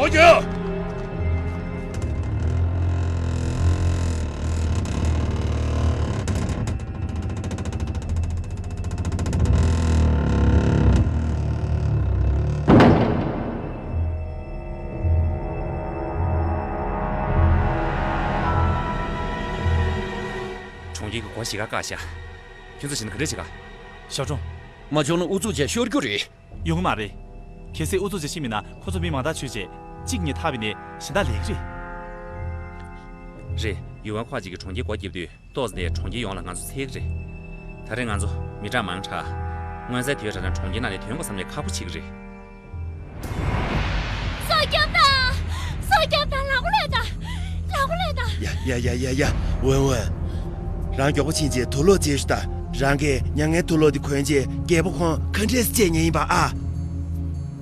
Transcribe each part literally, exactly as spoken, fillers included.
ཨོ་ཅོ། གྲོང་ཁྱེར་གྱི་སྒོ་ཞིག་ག་བཀག་ཤག་ཁྱོད་ཚོ་བྱས་ན་ག་འདྲ་བྱེད་ག་ཞའོ་ཀྲུང་། མ་བྱུང་ན་ཨུ་ཚུགས་བྱས་ཤོར་རྒྱུ་རེད། ཡོང་གི་མ་རེད། གལ་སྲིད་ཨུ་ཚུགས་བྱས་ཤི་མིན་ན་ཁོ་ཚོ་མི་མང་དག་ཆོད་བྱས་གཅིག་གཉིས་ཐར་བ་ཡིན་ན་གཞན་དག་ལས་ཀྱི་རེད། རེད། ཡུལ་དབང་ཁག་ཅིག་གིས་གྲོང་ཁྱེར་སྒོ་བརྒྱབ་དུས་ཏོག་ཙམ་ནས་གྲོང་ཁྱེར་ཡོངས་ལ་ང་ཚོ་འཚོལ་གྱི་རེད། ད་རེས་ང་ཚོ་མི་གྲངས་མང་དྲགས། མངོན་གསལ་དོད་དྲགས་ན་གྲོང་ཁྱེར་ནང་ནས་ཐོན་དགོས་བསམ་ནས་ཁག་པོ་བྱེད་ཀྱི་རེད། སྲོག་སྐྱོབ་དང་། སྲོག་སྐྱོབ་དང་། ལག་པ་གློད་དང་། ལག་པ་གློད་དང་། ཡ་ཡ་ཡ་ཡ་ཡ། ཝུན་ཝུན། རང་མགྱོགས་པོ་ཕྱིན་བྱས་དུག་ལོག་བརྗེས་ཤོག་དང་། རང་གིས་མྱ་ངན་དུག་ལོག་འདི་གོན་བྱས་རྒྱལ་པོ་ཁོང་ག་འདྲས་སེ་བཅད་ཉན་ཡིན་པ་ཨ།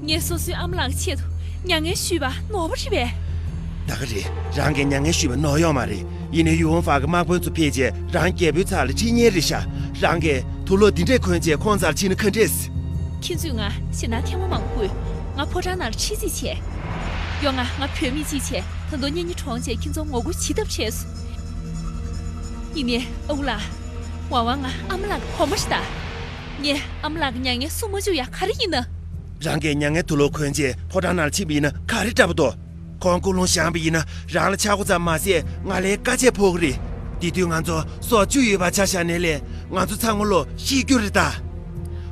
ངས་སོ་སོའི་ཨ་མ་ལགས་ཀྱི་ཆེད་དུ་མྱ་ངན་ཞུས་པ་ནོར་བ་རེད་པས། ད་ག་རེད། རང་གིས་མྱ་ངན་ཞུས་པ་ནོར་ཡོད་མ་རེད། ཡིན་ནའི་ཡུལ་དབང་ཧྥ་གི་དམག་དཔོན་ཚོ་ཕེབས་རྗེས་རང་རྒྱལ་པོའི་ཚབ་ལ་ཁྲིད་མཁན་རེད་ཤག་རང་གིས་དུག་ལོག་འདི་འདྲས་གོན་བྱས་ཁོང་རྩར་ཕྱིན་ན་ག་འདྲས། ཁྱེད་ཚོས་ང་ཞེད་སྣང་ཐེངས་མ་མང་པོ་བཀོད། ང་ཕོ་བྲང་ནང་ལ་ཁྲིད་རྩིས་བྱས། ཡོང་ང་། ང་བུད་མེད་ཅིག་བྱས། ད་དུང་གཉེན་ཉེ་གྲོངས་བྱས་ཁྱེད་ཚོ་ངོ་རྒོལ་བྱེད་ཐབས་བྲལ་སོང་། ཡིན་ནའི་ཨ་ཁུ་ལགས། ཝང་ཝང་ང་ཨ་མ་ལགས་ཀྱི་བུ་མོ་རེད་ད། ངས་ཨ་མ་ལགས་ཀྱི་མྱ་ངན་སྲུང་མ་བཅུག་ཡ་ག་རེ་ཡིན་ན། རང་གིས་མྱ་ངན་དུག་ལོག་གོན་བྱས་ཕོ་བྲང་ནང་ལ་ཕྱིན་པ་ཡིན་ན་ག་རེ་འདྲ་པོ་འདུག་ཁོང་ཀུན་སློང་བཞེངས་པ་ཡིན་ན་རང་ལ་ཆག་སྒོ་ཙམ་མ་ཟད་ང་ལའི་དཀའ་སྤྱད་ཕོག་གི་རེད། དེ་དུས་ང་ཚོ་སྲོག་བཅད་ཡོད་པ་ཆ་བཞག་ནའི་ལས་ང་ཚོ་ཚང་མ་ལོ་ཤི་རྒྱུ་རེད་ད།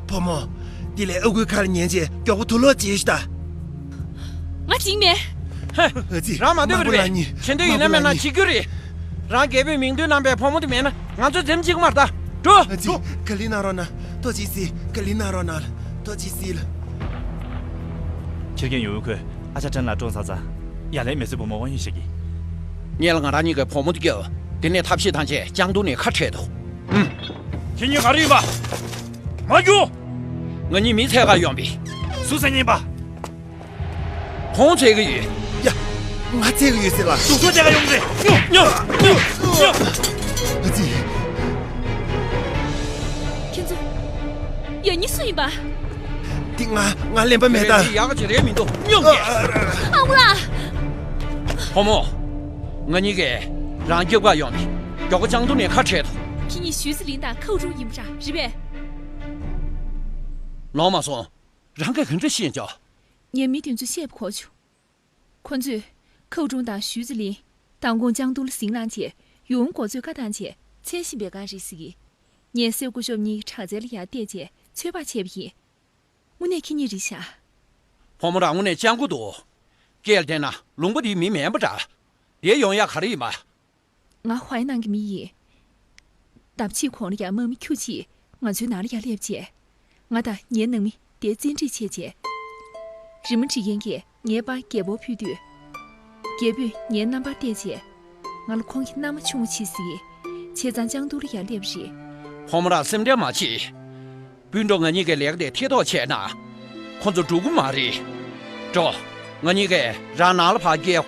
བུ་མོ། དེ་ལས་ཨ་ཁུའི་ཁ་ལ་ཉན་བྱས་མགྱོགས་པོ་དུག་ལོག་བརྗེས་ཤོག་དང་། ང་བྱེད་ཀྱི་མེད། ཨ་ཙི། རང་མ་འདོད་པ་དམར་པོ་རེད་ལགས་གཉིས། པས། བྱེད་འདོད་ཡིན་ན་དམར་པོ་མེད་ན་ལགས་གཉིས། བྱེད་རྒྱུ་རེད། རང་རྒྱལ་པོའི་མིང་ཐོའི་རྣམ་པའི་བུ་མོ་དེ་མེད་ན་ང་ཚོ་འཛེམ་བྱེད་ཀྱི་མ་རེད་ད། འགྲོ། ཨ་ཙི། འགྲོ། ག་ལེར་གནང་རོགས་གནང་། ཐུགས་རྗེ་གཟིགས། ག་ལེར་གནང་རོགས་གནང་། ཐུགས་རྗེ་གཟིགས་ལགས། ཁྱེད་རྒན་ཡོང་ཡུལ་ཁོས་ཨ་ཅག་ཀྲན་ལ་བཀྲོངས་ཚར་ཙང་ཡ་ལན་མེད་སའི་བུ་མོ་དབང་ཡོད་ཤག་གི། ངེད་ལ་ང་རང་གཉིས་ཀའི་བུ་མོ་དེ་སྐྱོབས། དེ་ནས་ཐབས་ཤེས་བཏང་བྱས་ལྕང་དུང་ནས་ཁ་བྲལ་དོ། ཨུམ། ཁྱེད་གཉིས་ག་རེ་ཡིན་པ། མ་རྒྱུག་ང་གཉིས་མི་འཚོལ་གར་ཡོང་པས། སུ་འཚོལ་མཁན་ཡིན་པ། ཁོང་འཚོལ་གི་ཡོད། ཡ། ང་འཚོལ་གི་ཡོད་ཟེར་ལ། སུ་འཚོལ་ག་ཡོང་ཟེར། ཉོ་ཉོ་ཉོ་ཉོ། ཨ་ཙི། ཁྱེད་ཚོ། ཡང་སྙིང་སུ་ཡིན་པ། འདི་ང་ང་གླེན་པ་མེད་ད། འདི་ཡག་ག་ཅིག་རེད་མི་འདུག་ཉོ་ངེ། ཨ་ཨ་ཨ་ཨ། བུ་མོ། ང་གཉིས་ཀས་རང་སྐྱོབ་གར་ཡོང་ནས་མགྱོགས་པོ་ལྕང་དུང་ནས་ཁ་བྲལ་དོ། ཁྱེད་གཉིས་ཞུས་ཙི་ལིན་དང་ཁའུ་ཀྲུང་ཡིན་པ་འདྲ་རེད་པས། ལོང་མ་སོང་། རང་གིས་ག་འདྲ་ཤེས་ཀྱང་། ངས་མི་དེ་ཚོས་བཤད་པ་གོ་བྱུང་། ཁོ་ཚོས་ཁའུ་ཀྲུང་དང་ཞུས་ཙི་ལིན་མདང་དགོང་ལྕང་དུང་ལ་ཟིང་ལངས་རྗེས་ཡུང་མགོ་ཚོས་བཀའ་བཏང་རྗེས་འཚོལ་བཞིན་པའི་སྒང་རེད་ཟེར་གི། ངས་སེའུ་སྐུ་ཞབས་གཉིས་ཀྱི་དྲག་རྩལ་ལ་ཡར་བལྟས་རྗེས་ཚོད་དཔག་བྱས་པ་ཡིན། དངོས་གནས་ཁྱེད་གཉིས་རེད་ཤག་བུ་མོ་རང་དངོས་གནས་སྤྱང་པོ་འདུག་སྐད་ལ་བལྟས་ན་ལུང་པ་འདིའི་མི་མིན་པ་འདྲ། འདིར་ཡོང་ཡག་ག་རེ་ཡིན་པ། ང་ཧྭ་ནང་གི་མི་ཡིན། འདབ་ཆགས་གོང་ལ་ཡ་དམག་མི་ཁྱུ་གཅིག་ང་ཚོའི་ནང་ལ་ཡ་སླེབས་རྗེས། ང་དང་ངའི་ནང་མི་དེར་བཙན་ཁྲིད་བྱས་རྗེས། རི་མོ་འབྲི་མཁན་གྱིས་ངའི་པར་རྒྱལ་པོར་ཕུལ་དུས། རྒྱལ་པོས་ངའི་རྣམ་པར་བལྟས་རྗེས། ང་ལ་ཁོང་གི་མནའ་མ་ཆུང་ངུ་བྱེད་ཟེར། བྱས་ཙང་ལྕང་དུང་ལ་ཡར་སླེབས་རེད། བུ་མོ་རང་སེམས་ཁྲལ་མ་བྱེད། སྤུན་གྲོགས་ང་གཉིས་ཀྱི་ལས་ཀ་དེ་ཐེ་གཏོགས་བྱས་ན། ཁོ་ཚོ་འགྲོ་གི་མ་རེད། འགྲོ། ང་གཉིས་ཀས་རང་ནང་ལ་ཕར་སྐྱེལ།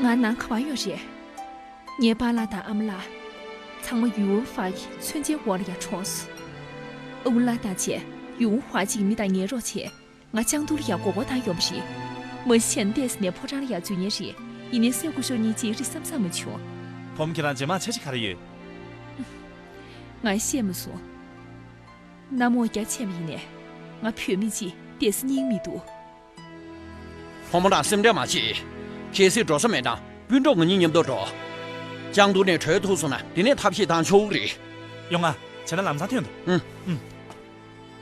ང་ནང་ག་པར་ཡོད་རེད། ངའི་པཱ་ལགས་དང་ཨ་མ་ལགས། ཚང་མ་ཡུའུ་ཧྥ་གི་མཚོན་ཆའི་འོག་ལ་ཡར་གྲོངས་སོང་། ཨ་ཁུ་ལགས་དང་བཅས་ཡུའུ་ཧྥ་གཅིག་གི་མི་དང་ཉལ་རོགས་བྱས། ང་ལྕང་དུང་ལ་ཡར་མགོ་སྐོར་བཏང་ཡོང་བ་རེད། མ་གཞི་བྱས་ན་ལྟས་ཟིན་ནས་ཕོ་བྲང་ལ་ཡར་འཛུལ་མཁན་རེད། ཡིན་ནའི་སེའུ་སྐུ་ཞབས་གཉིས་ཅིག་རེད་བསམ་བསམ་མ་བྱུང་། བུ་མོ་ཁྱེད་རང་རྗེས་མ་འཆར་གཞི་ག་རེ་ཡོད། ང་བཤད་མ་སོང་། གནམ་འོག་རྒྱ་ཆེ་བ་ཡིན་ནའི། ང་བུད་མེད་ཅིག་ལྟས་སུ་སྙིང་མི་འདུག་བུ་མོ་རང་སེམས་ཁྲལ་མ་བྱེད། གལ་སྲིད་འགྲོ་ས་མེད་ན་སྤུན་གྲོགས་ང་གཉིས་མཉམ་དུ་འགྲོ། ལྕང་དུང་ནས་བྲོས་ཐུབ་སོང་ན་དེ་ནས་ཐབས་ཤེས་བཏང་ཆོག་གི་རེད། ཡོང་ང་། བྱས་ན་ལམ་སང་ཐོན་འདུག་ཨུ། ཨུ།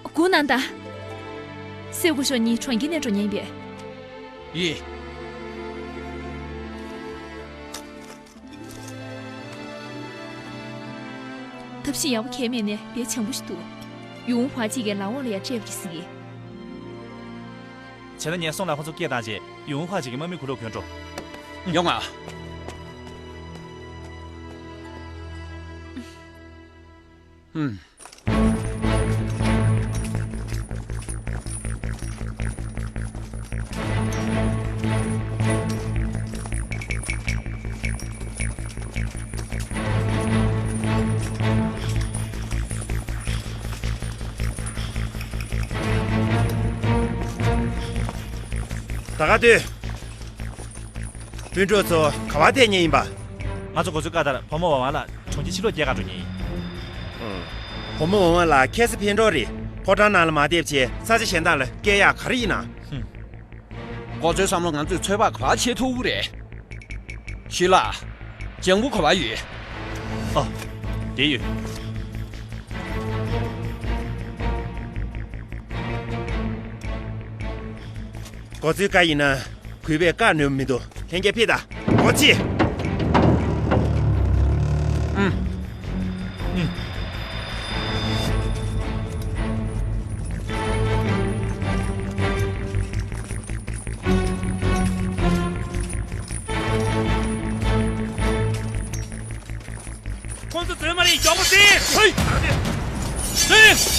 སྒུག་གནང་དང་། སེའུ་སྐུ་ཞབས་གཉིས་གྲོང་ཁྱེར་ནས་འགྲོ་མཁན་ཡིན་པས། ཡིན། ཐབས་ཤེས་ཡག་པོ་གང་ཡང་མེད་ནའི་དེ་བྱང་བུ་ཞིག་འདུག་ཡུའུ་ཧྥ་གཅིག་གིས་ལག་འོག་ལ་ཡར་སྤྲད་པ་རེད་ཟེར་གི། བྱས་ན་ངས་སོང་ལ་ཁོ་ཚོ་སྐད་བཏང་རྗེས་ཡུའུ་ཧྥ་གཅིག་གི་དམག་མི་གུ་ལུག་གྱོན་འགྲོ། ཡོང་ང་། ཧུམ། ད་ག་དུས། དངོས་གྲུབ་ཚོ་ག་པར་ཐད་མཁན་ཡིན་པ། ང་ཚོ་འགོ་ཚུགས་ཀ་དར་བུ་མོ་ཝང་ཝང་ལགས་གྲོང་ཁྱེར་ཕྱི་ལོགས་རྒྱག་ག་འགྲོ་མཁན་ཡིན། ཨང་། བུ་མོ་ཝང་ཝང་ལགས་ཁ་སང་ཕེབས་འགྲོ་རེད། ཕོ་བྲང་ནང་ལ་མ་ཕེབས་བྱས་ས་ཆ་གཞན་དག་ལ་སྐྱེལ་ཡག་ག་རེ་ཡིན་ན། ཧུམ། འགོ་གཙོའི་བསམ་བློ་ང་ཚོས་ཚོད་དཔག་ག་པར་བྱེད་ཐུབ་ཀྱི་རེད། ཞི་ལགས། ལྗང་བུ་ག་པར་ཡོད། ཨ། དེ་ཡོད། འགོ་གཙོའི་བཀའ་ཡིན་ན། གུས་པས་བཀའ་ནོན་མི་འདུག་ལྷན་རྒྱས་ཕེབས་དང་། འགོ་ཁྲིད། ཨུམ། ཨུམ། ཁོང་ཚོ་འཛུལ་མ་རེད། མགྱོགས་པོ་བྱེད། ཧེ། ཧེ།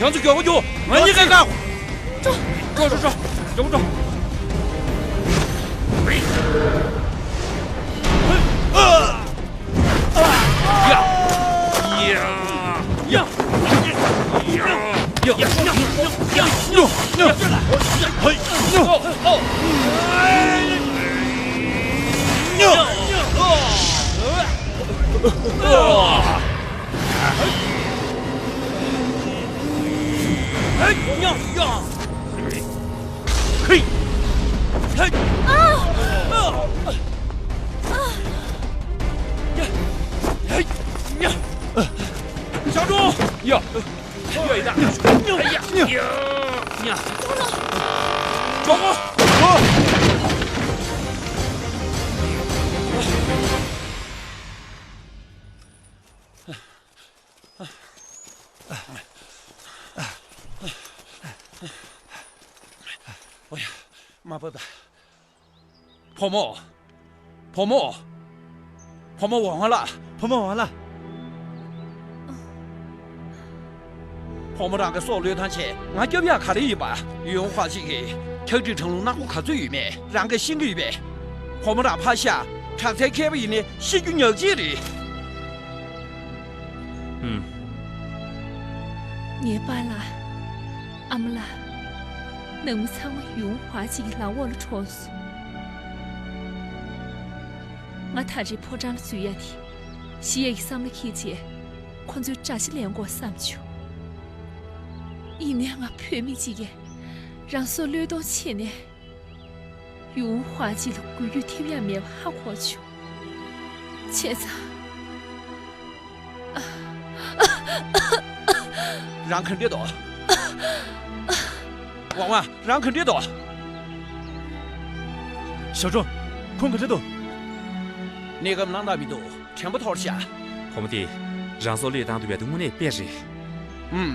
འགྲོ། ཁྱེད་ཚོ་མགྱོགས་པོ་རྒྱུགས། ང་གཉིས་ཀ་བཀག་འགྲོ། འགྲོ་འགྲོ་འགྲོ། མགྱོགས་པོ་འགྲོ། ཞང་ཀྲུང་། ཡ། ཡ་ཡ། ཡ་ཡ། གྲོགས་པོ། ཨོ་ཡ། མ་བབས་ད། བུ་མོ། བུ་མོ། བུ་མོ་ཝང་ཝང་ལགས། བུ་མོ་ཝང་ལགས། བུ་མོ་རང་གི་སྲོག་བློས་བཏང་བྱས་ང་སྐྱོབ་ཡག་ག་རེ་ཡིན་པ། ཡུང་ཧྭ་ཅི་གིས་ཁྲག་དྲི་གྲང་རླུང་ནག་པོ་ག་ཚོད་ཡོད་མེད་རང་གིས་ཤེས་ཀྱི་ཡོད་པས། བུ་མོ་རང་ཕར་བཞག་དྲག་རྩལ་མཁས་པ་ཡིན་ནའི་ཤི་རྒྱུ་ཉག་གཅིག་རེད། ཧུམ། ངའི་པཱ་ལགས། ཨ་མ་ལགས། ནང་མི་ཚང་མ་ཡུང་ཧྭ་ཅི་གི་ལག་འོག་ལ་གྲོངས་སོང་། ང་ད་རེས་ཕོ་བྲང་ལ་འཛུལ་ཡ་དེ། ཤི་ཡ་གི་བསམ་བློ་འཁྱེར་བྱས། ཁོ་ཚོའི་དགྲ་ཤ་ལེན་དགོས་བསམ་བྱུང་། ཡིན་ནའི་ང་བུད་མེད་ཅིག་གིས་རང་སྲོག་བློས་གཏོང་བྱས་ནས། ཡུང་ཧྭ་ཅི་ལ་འགུལ་སྐྱོད་ཐེབས་ཡ་མེད་པ་ཧ་གོ་བྱུང་། བྱས་ཙང་། རང་ག་འདྲས་འདུག་ཝང་ཝང་། རང་ག་འདྲས་འདུག་ཞའོ་ཀྲུང་། ཁོང་ག་འདྲས་འདུག་གནས་སྐབས་སྣང་དག་མི་འདུག་དྲན་པ་འཐོར་ཤག་བུ་མོ་དེས་རང་སྲོག་བློས་བཏང་ཐུབ་ཡ་དེ་དངོས་གནས་དཔེ་རེད། ཨུམ།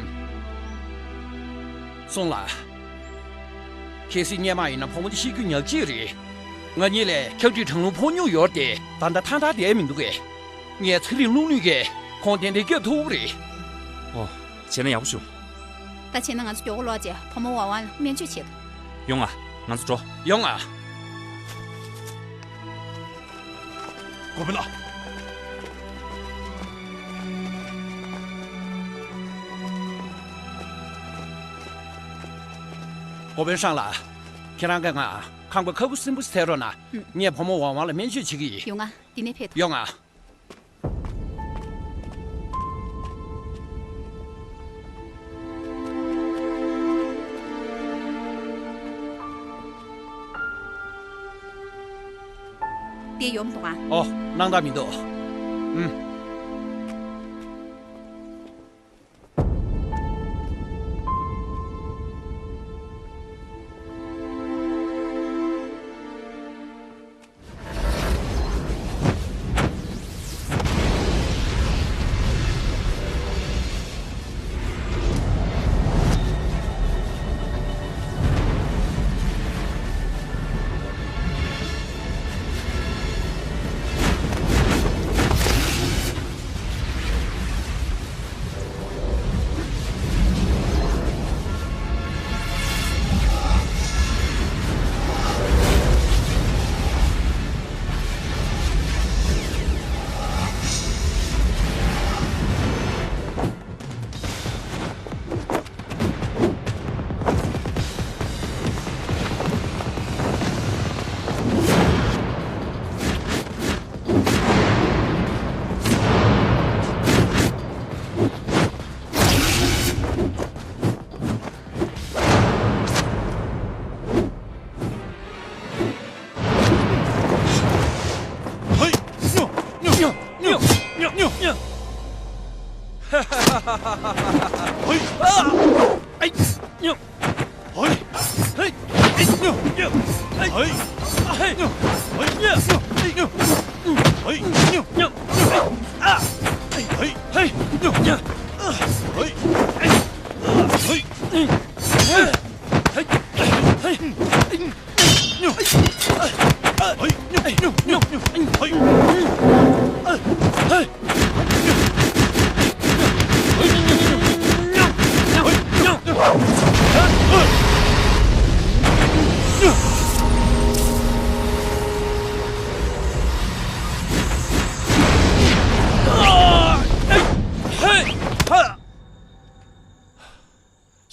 སོང་ལ། གལ་སྲིད་སྔོན་མ་ཡིན་ན་བུ་མོ་དེ་ཤི་རྒྱུ་ཉག་གཅིག་རེད། ང་གཉིས་ལས་ཁྱབ་ཁྲིད་གྲང་རླུང་ཕོག་མྱོང་ཡོད་དེ། ད་ལྟ་ཐང་ཐང་བསྡད་མི་འདུག་གས། ངས་ཚེ་རིང་རླུང་ནུས་ཀྱིས་ཁོང་གཏན་གཏན་སྐྱོབ་ཐུབ་ཀྱི་རེད། ཨོ། བྱས་ན་ཡག་པོ་བྱུང་། ད་བྱས་ན་ང་ཚོ་མགྱོགས་པོ་ལོག་བྱས་བུ་མོ་ཝང་ཝང་ལ་སྨན་བཅོས་བྱེད་དོ། ཡོང་ང་། ང་ཚོ་འགྲོ། ཡོང་ང་། འགོ་དཔོན་ལགས། འགོ་དཔོན་ཧྲང་ལགས། ཁྱེད་རང་གིས་ང་ཁང་པ་ཁ་ཁུ་སིམ་པོ་ཞིག་འཚོལ་རོགས་གནང་། ངས་བུ་མོ་ཝང་ཝང་ལ་སྨན་བཅོས་བྱེད་ཀྱི་ཡིན། ཡོང་ང་། འདི་ནས་ཕེབས་དང་། ཡོང་ང་། དེ་ཡོང་འདུག་ཨ། ཨོ། སྣང་དག་མི་འདུག་ཨུམ།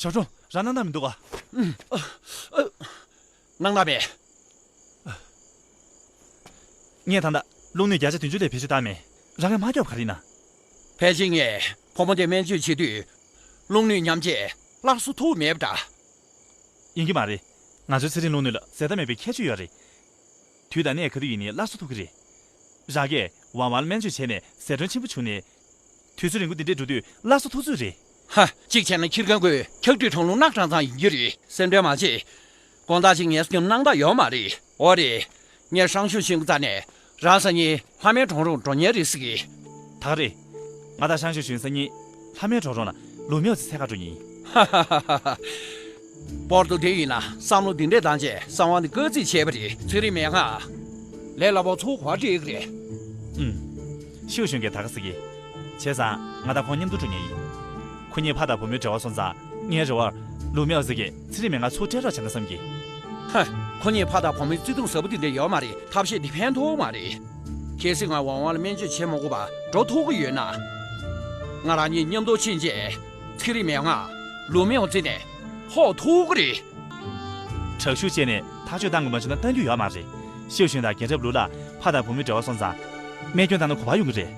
ཞའོ་ཀྲུང་། རང་སྣང་དག་མི་འདུག་ག། སྣང་དག་མེད། ངས་ད་ལྟ་རླུང་ནུས་བརྒྱ་ཆ་བདུན་ཅུ་ལས་བེད་སྤྱོད་བཏང་མེད། རང་གིས་མ་སྐྱོབ་ག་རེ་ཡིན་ན། ཕལ་ཆེར་ངས་བུ་མོ་དེ་སྨན་བཅོས་བྱེད་དུས། རླུང་ནུས་ཉམས་བྱས་སླར་གསོ་ཐུབ་མེད་པ་འདྲ། ཡིན་གྱི་མ་རེད། ང་ཚོའི་ཚེ་རིང་རླུང་ནུས་ལ་ཟད་མཐའ་མེད་པའི་ཁྱད་ཆོས་ཡོད་རེད། དུས་དང་གནས་ག་དུས་ཡིན་ནའི་སླར་གསོ་ཐུབ་ཀྱི་རེད། རང་གིས་ཝང་ཝང་ལ་སྨན་བཅོས་བྱས་ནས་ཟད་གྲོན་ཆེན་པོ་བྱུང་ནས། དུས་ཚོད་རིང་པོ་འདི་འདྲའི་འགྲོ་དུས་སླར་གསོ་ཐུབ་ཚོད་རེད། ཧ། གཅིག་བྱས་ན་ཁྱི་རྒན་ཁོས་ཁྱབ་ཁྲིད་གྲང་རླུང་ནག་ཀྲང་ཙང་ཡིན་གྱི་རེད། སེམས་ཁྲལ་མ་བྱེད། དགོང་དག་ཅིག་ངའི་སེམས་སྣང་དག་ཡོད་མ་རེད། འོ་རེད། ངས་ཧྲང་ཞུ་ཞུན་གྱི་རྩ་ནས་རང་སང་ཉིན་ལྷ་མོའི་གྲོང་རོང་འགྲོ་མཁན་རེད་ཟེར་གི། ད་ག་རེད། ང་དང་ཧྲང་ཞུ་ཞུན་སང་ཉིན་ལྷ་མོའི་གྲོང་རོང་ལ་ལུ་མེའོ་ཙི་འཚོལ་ག་འགྲོ་མཁན་ཡིན། ཧ་ཧ་ཧ་ཧ་ཧ། སྤོར་ཏོ་དེ་ཡིན་ན་བསམ་བློ་འདི་འདྲས་བཏང་རྗེས་གསང་བ་འདི་བཀོད་རྩིས་བྱས་པ་རེད། ཚེ་རིང་མེད་ང་། ལས་སླ་པོ་ཚོ་ག་འགྲིག་གི་རེད། ཨུམ། ཞུ་ཞུན་གྱིས་ད་ག་ཟེར་གི། བྱས་ཙང་ང་དང་ཁོང་མཉམ་དུ་འགྲོ་མཁན་ཡིན། ཁོ་གཉིས་ཕ་དང་བུ་མོའི་འབྲེལ་བ་སོང་ཙང་ངའི་རེ་བར་ལུ་མེའོ་ཙི་གིས་ཚེ་རིང་མེད་ང་ཚུར་སྤྲད་རོགས་བྱས་ན་བསམ་གི། ཧ། ཁོ་གཉིས་ཕ་དང་བུ་མོའི་བརྩེ་དུང་ཟབ་པོ་དེ་འདྲ་ཡོད་མ་རེད། ཐབས་ཤེས་འདི་ཕན་ཐོགས་མ་རེད། གལ་སྲིད་ང་ཝང་ཝང་ལ་སྨན་བཅོས་བྱེད་མ་དགོས་པར་འགྲོ་ཐུབ་ཀྱི་ཡོད་ན། ང་རང་གཉིས་མཉམ་དུ་ཕྱིན་རྗེས་ཚེ་རིང་མེད་ང་ལུ་མེའོ་ཙི་ནས་ཕོག་ཐུབ་ཀྱི་རེད། དྲག་ཤུགས་སྤྱད་ནས་ཐག་གཅོད་བཏང་དགོས་མ་བྱུང་ན་བཏང་རྒྱུ་ཡོད་མ་རེད། ཤེའུ་ཞུན་དང་རྒན་རབས་ལུ་ལགས་ཕ་དང་བུ་མོའི་འབྲེལ་བ་སོང་ཙང་། རྨས་སྐྱོན་བཏང་ན་གོ་བ་ཡོང་གི་རེད།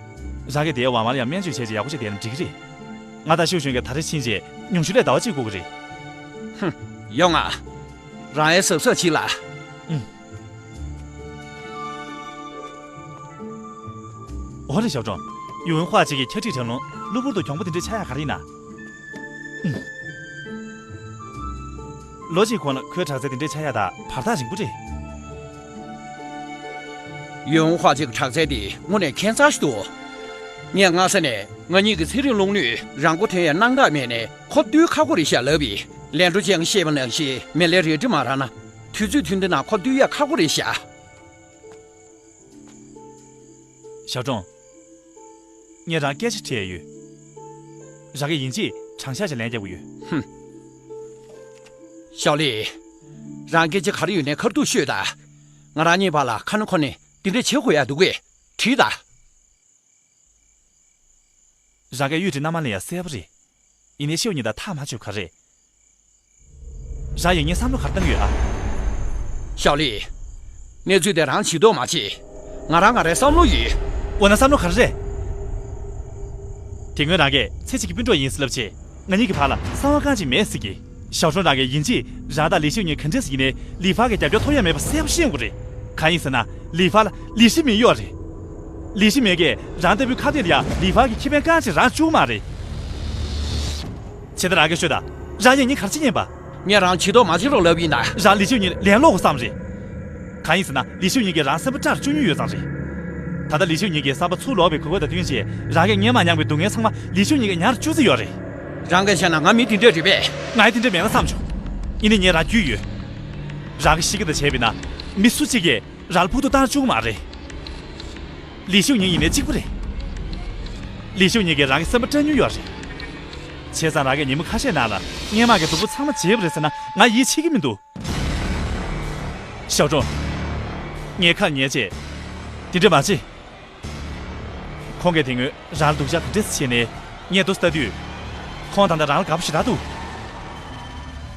རང་གིས་དེའི་ཝང་ཝང་ལ་ཡང་སྨན་བཅོས་བྱས་རྗེས་ཡག་པོ་ཞིག་བསྡད་ན་འགྲིག་གི་རེད། ང་དང་ཤེའུ་ཞུན་གྱིས་ད་རེས་ཕྱིན་རྗེས་ཉུང་ཤོས་ལ་ཟླ་བ་གཅིག་འགོར་གི་རེད། ཧུམ། ཡོང་ང་། རང་ཡང་གཟབ་གཟབ་བྱེད་ལ། ཨུམ། འོ་རེད་ཞའོ་ཀྲུང་། ཡུན་ཧྭ་ཅིག་གི་འཁྱག་འཁྲིག་གྲང་རླུང་གློ་བུར་དུ་གྱོང་པོ་དེ་འདྲ་ཆགས་ཡག་ག་རེ་ཡིན་ན། ཨུམ། ལོ་གཅིག་གོང་ལ་ཁོའི་དྲག་རྩལ་དེ་འདྲ་ཆགས་ཡག་དང་བར་ཐག་རིང་པོ་རེད། ཡུན་ཧྭ་ཅིག་གི་དྲག་རྩལ་དེ་དངོས་གནས་ཁྱད་མཚར་ཞིག་འདུག་ངས་སྔ་ས་ནས་ང་གཉིས་ཀྱི་ཚེ་རིང་རླུང་ནུས་རང་མགོ་ཐོན་ཡག་སྣང་དག་མེད་ནས་ཁོ་བཏུལ་ཁག་པོ་རེད་ཤག་ལབ་པས། ལན་གྲོ་ཅན་གྱིས་བཤད་པ་ནང་བཞིན་མི་ལའི་རལ་གྲི་མ་རག་ན། དུས་ཚོད་ཐུང་དུས་ནང་ཁོ་བཏུལ་ཡག་ཁག་པོ་རེད་ཤག་ཞའོ་ཀྲུང་། ངས་རང་སྐད་ཆ་དྲིས་ཡོད། རང་གིས་ཡིན་གཅིག་དྲང་གཞག་ཅིག་ལན་རྒྱག་དགོས་ཡོད། ཧུམ། ཞའོ་ལི། རང་སྐད་ཆ་ག་རེ་ཡོད་ནའི་ཁ་ཐུག་ཤོད་དང་། ང་རང་གཉིས་བར་ལ་ཁ་ན་ཁོ་ནས་འདི་འདྲ་བྱེད་དགོས་ཡ་འདུག་གས། དྲིས་དང་། རང་གིས་གཡུས་ཁྲི་མནའ་མ་ལེན་ཡ་གསལ་པོ་རེད། ཡིན་ནའི་ཤིའུ་ཉིན་དང་ཐག་མ་ཆོད་ག་རེད། རང་ཡིན་ངས་བསམ་བློ་ག་རེ་བཏང་གི་ཡོད་ཨ། ཞའོ་ལི། གནས་ཚུལ་དེ་རང་བྱེད་དོགས་མ་བྱེད། ང་རང་ང་རའི་བསམ་བློ་ཡོད། འོ་ན་བསམ་བློ་ག་རེ་རེད། དེ་སྔོན་རང་གིས་ཚེ་གཅིག་གི་སྤུན་གྲོགས་ཡིན་ཟེར་ལབ་བྱས། ང་གཉིས་ཀྱི་བར་ལ་གསང་བ་རྐང་གཅིག་མེད་ཟེར་གི། ཞའོ་ཀྲུང་རང་གིས་ཡིན་གཅིག་རང་དང་ལི་ཤིའུ་ཉིན་ག་འདྲས་ཟེར་ཡིན་ནའི་ལི་ཧྥ་གི་རྒྱབ་སྐྱོར་ཐོབ་ཡ་མེད་པ་གསལ་པོ་ཤེས་དགོས་རེད། གང་ཡིན་ཟེར་ན་ལི་ཧྥ་ལ་ལི་ཤི་མིན་གཡོག་རེད། ལི་ཤི་མིན་གྱིས་རང་ལྟ་བུའི་ཁ་གཏད་ལ་ཡ་ལི་ཧྥ་གི་ཁེ་ཕན་རྐང་གཅིག་རང་བཅུག་མ་རེད། བྱས་ཙང་རང་གིས་ཤོད་དང་། རང་ཡིན་ངས་ག་རེ་བྱེད་ཉན་པ། ངས་རང་བྱེད་དོགས་མ་བྱེད་རོགས་ལབ་ཡིན་ད། རང་ལི་ཤིའུ་ཉིན་ལན་སློག་དགོས་བསམ་རེད། གང་ཡིན་ཟེར་ན་ལི་ཤིའུ་ཉིན་གྱིས་རང་སེམས་པ་སྐྲག་བཅུག་མྱོང་ཡོད་ཙང་རེད། ད་ལྟ་ལི་ཤིའུ་ཉིན་གྱི་བསམ་པ་ཚུར་ལོག་པའི་གོ་སྐབས་དང་བསྟུན་བྱས་རང་གིས་སྔོན་མ་མྱངས་པའི་སྡུག་བསྔལ་ཚང་མ་ལི་ཤིའུ་ཉིན་གྱིས་ཉར་བཅུག་རྩིས་ཡོད་རེད། རང་གིས་བྱས་ན་ང་མི་དེ་འདྲས་རེད་པས། ང་ཡི་དེ་འདྲས་མེད་ན་བསམ་བྱུང་། ཡིན་ནའི་ངས་རང་རྒྱུས་ཡོད། རང་གིས་ཤི་གི་དང་བྱས་པས་ན་མི་སུ་གཅིག་གིས་རང་ལ་ཕོག་ཐུག་བཏང་བཅུག་མ་རེད། ལི་ཤིའུ་ཉིན་ཡིན་ནའི་གཅིག་པ་རེད། ལི་ཤིའུ་ཉིན་གྱིས་རང་གི་སེམས་པ་སྐྲག་མྱོང་ཡོད་རེད། བྱས་ཙང་རང་གིས་ཉིན་མོ་ཁ་ཤས་ནང་ལ་སྔོན་མ་གི་སྡུག་པོ་ཚང་མ་བརྗེད་པ་རེད་ཟེར་ན་ང་ཡིད་ཆེས་ཀྱི་མི་འདུག་ཞའོ་ཀྲུང་། ངས་ཁ་ཉན་བྱས། དེ་འདྲ་མ་བྱེད། ཁོང་གིས་དེ་སྔོན་རང་ལ་སྡུག་ཅག་ག་འདྲས་བྱས་ནའི་ངས་དེ་ཚོ་ལྟ་དུས། ཁོང་ད་ལྟ་རང་ལ་དགའ་པོ་ཞེ་དྲག་འདུག་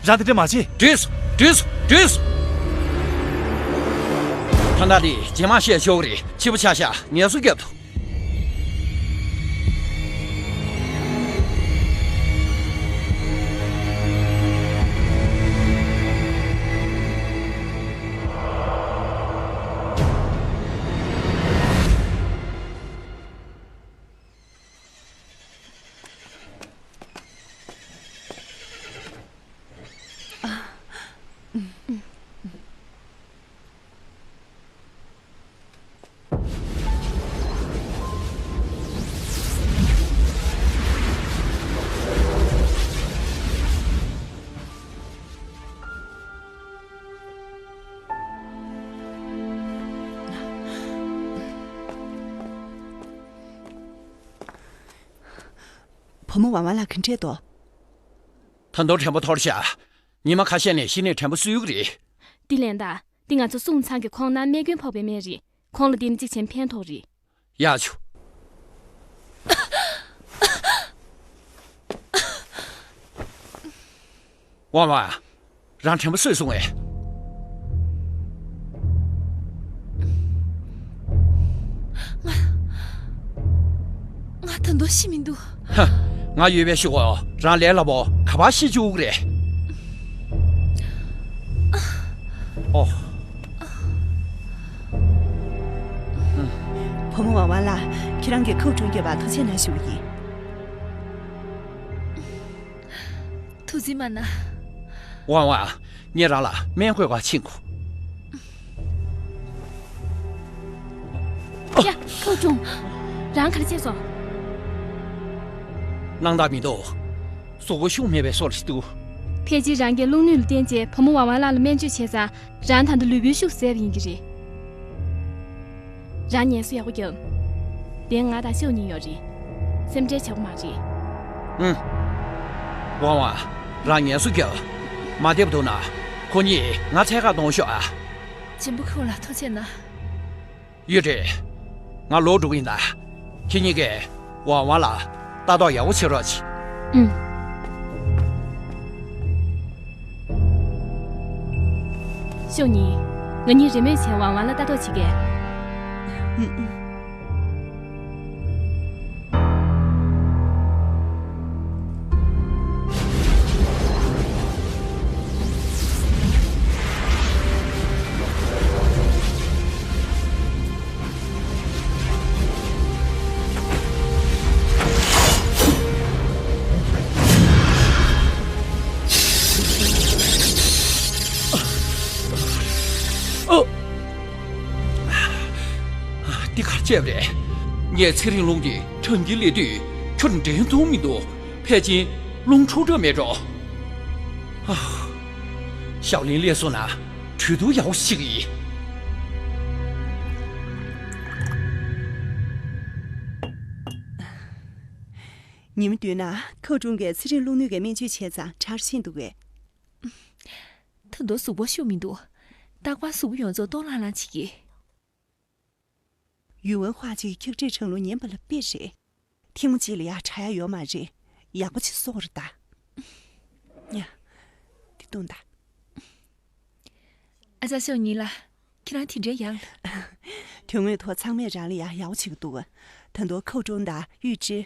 རང་དེ་འདྲ་མ་བྱེད། བྲིས། བྲིས། བྲིས། ད་ལྟ་དེ་རྗེས་མ་བཤད་ཆོག་གི་རེད། ཕྱི་པོ་ཆ་བཞག་ངལ་གསོ་རྒྱབ་ཐུབ། བུ་མོ་ཝང་ཝང་ལགས་ག་འདྲས་འདུག་ད་དུང་དྲན་པ་འཐོར་ཤག་ཉི་མ་ཁ་ཤས་ནས་གཞི་ནས་དྲན་པ་གསོས་ཀྱི་རེད། འདི་ལན་ད། འདི་ང་ཚོ་སུང་ཚང་གིས་ཁོང་ནང་རྨས་སྐྱོན་ཕོག་པའི་སྨན་རེད། ཁོང་ལ་འདི་ནས་གཅིག་བྱས་ན་ཕན་ཐོགས་རེད། ཡག་བྱུང་། ཝང་ཝང་། རང་དྲན་པ་གསོས་སོང་ངས། ང་ང་ད་དུང་ཤི་མི་འདུག་ཧ། ང་ཡོད་པའི་ཤི་གོ། རང་ལས་སླ་པོ་ག་པར་ཤི་བཅུག་གི་རེད། ཨོ། བུ་མོ་ཝང་ཝང་ལགས། ཁྱེད་རང་གིས་ཁོའུ་ཀྲུང་སྐྱོབ་པར་ཐུགས་རྗེ་གནང་ཞུ་བ་ཡིན། ཐུགས་རྗེ་མ་གནང་། ཝང་ཝང་། ངས་རང་ལ་སྨན་བསྐོས་ག་ཕྱིན་གོ། ཡ། ཁོའུ་ཀྲུང་། རང་ག་རེ་བྱས་སོང་། སྣང་དག་མི་འདུག་གཟུགས་པོ་ཤུགས་མེད་པའི་བཟོ་འདྲ་ཞིག་འདུག་ཕལ་ཆེར་རང་གིས་རླུང་ནུས་ལ་བརྟེན་བྱས་བུ་མོ་ཝང་ཝང་ལགས་ལ་སྨན་བཅོས་བྱས་ཙང་། རང་ད་ལྟ་ལུས་པོའི་ཤུགས་ཟད་པ་ཡིན་གྱི་རེད། རང་ངལ་གསོ་ཡག་པོ་རྒྱབ། དེ་ང་དང་ཤིའུ་ཉིན་ཡོད་རེད། སེམས་ཁྲལ་བྱེད་དགོས་མ་རེད། ཨུམ། ཝང་ཝང་། རང་ངལ་གསོ་རྒྱབ། མ་བདེ་པོ་འདུག་ན། ཁོ་གཉིས་ང་འཚོལ་གར་གཏོང་ཤོག་ཨ། ཆེན་པོ་ཁོང་ལ་ཐུགས་རྗེ་གནང་། ཡུས་ཀྲེང་། ང་ལོག་འགྲོ་གི་ཡིན་ད། ཁྱེད་གཉིས་ཀས་ཝང་ཝང་ལ་ལྟ་རྟོག་ཡག་པོ་བྱེད་རོགས་གྱིས། ཨུམ། ཤོག་ཉིན། ང་གཉིས་རེས་མོས་བྱས་ཝང་ཝང་ལ་ལྟ་རྟོག་བྱེད་གས། ཨུམ་ཨུམ། འདི་ག་རེ་བྱས་པ་རེད། ངས་ཚེ་རིང་རླུང་གི་གྲང་འགུལ་སླེབས་དུས་ཁྱོད་འགྲན་ཐུབ་མི་འདུག་ཕལ་ཆེར་རླུང་འཁྲུག་འགྲོ་མེད་འགྲོ། ཨ། ཞའོ་ལིན་སླེབས་སོང་ན་གྲོས་བསྡུར་ཡག་པོ་ཞིག་ཡིན། ཉི་མ་བདུན་ནང་ཁོའུ་ཀྲུང་གིས་ཚེ་རིང་བློ་ནུས་ཀྱི་སྨན་བཅོས་བྱས་ཙང་དྲག་ཕྱིན་འདུག་གས། ད་དུང་གཟུགས་པོ་ཤུགས་མི་འདུག་རྟག་པར་གཟུགས་པོ་ཡོངས་རྫོགས་སྟོང་ལྷང་ལྷང་བྱེད་ཀྱི། ཡུས་ཝུན་ཧྭ་ཅིག་འཁྱག་འདྲེས་ཁྲང་ལུང་ཉན་པ་ལ་དཔེ་རེད། ཐེངས་མ་གཅིག་ལ་ཡ་དྲག་ཡ་ཡོད་མ་རེད། ཡག་པོ་ཅིག་གསོ་ར་ད། ཉ། འདི་བཏུང་ད། ཨ་ཅག་ཤོག་ཉིན་ལ། ཁྱེད་རང་དེ་འདྲའི་ཡག་ལ། དོན་དངོས་ཐོག་ཚང་མས་རང་ལ་ཡ་ཡག་པོ་བྱེད་ཀྱི་འདུག་ད་དུང་ཁོའུ་ཀྲུང་དང་ཡུས་ཀྲི།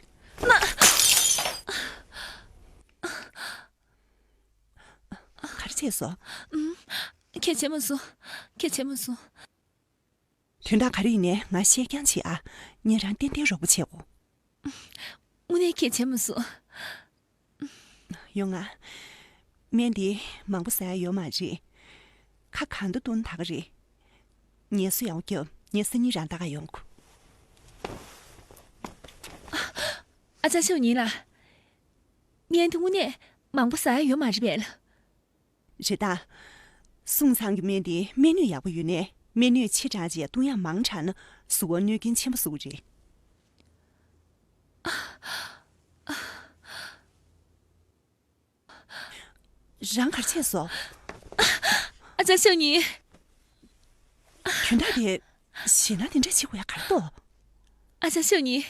ག་རེ་བྱས་སོང་། ཨུམ། གལ་ཆེན་མ་སོང་། གལ་ཆེན་མ་སོང་། དོན་དག་ག་རེ་ཡིན་ནའི་ང་བཤད་རྐྱང་བྱེད་ཨ། ངས་རང་ཏན་ཏན་རོགས་པ་བྱེད་འོ། དངོས་གནས་གལ་ཆེན་མ་སོང་། ཡོང་ང་། སྨན་འདི་མང་པོ་ཟ་ཡ་ཡོད་མ་རེད། ཁ་གང་དུ་བཏུང་ད་ག་རེད། ངལ་གསོ་ཡག་པོ་རྒྱབ། ངས་སང་ཉིན་རང་ད་ག་ཡོང་གོ། ཨ་ཅག་ཤོག་ཉིན་ལ། སྨན་འདི་དངོས་གནས་མང་པོ་ཟ་ཡ་ཡོད་མ་རེད་པས་ལ། རེད་ད། སུང་ཚང་གི་སྨན་དེ་སྨན་ནུས་ཡག་པོ་ཡོད་ནས་སྨན་ནུས་ཆེ་དྲགས་རྗེས་བཏུང་ཡག་མང་དྲགས་ན་གཟུགས་པོར་གནོད་རྐྱེན་ཆེན་པོ་བཟོ་གི་རེད། རང་ག་རེ་བྱས་སོང་། ཨ་ཅག་ཤོག་ཉིན། དོན་དག་དེ་ཞེད་སྣང་དེ་འདྲ་བྱེད་དགོས་ཡ་ག་རེ་འདུག་ཨ་ཅག་ཤོག་ཉིན།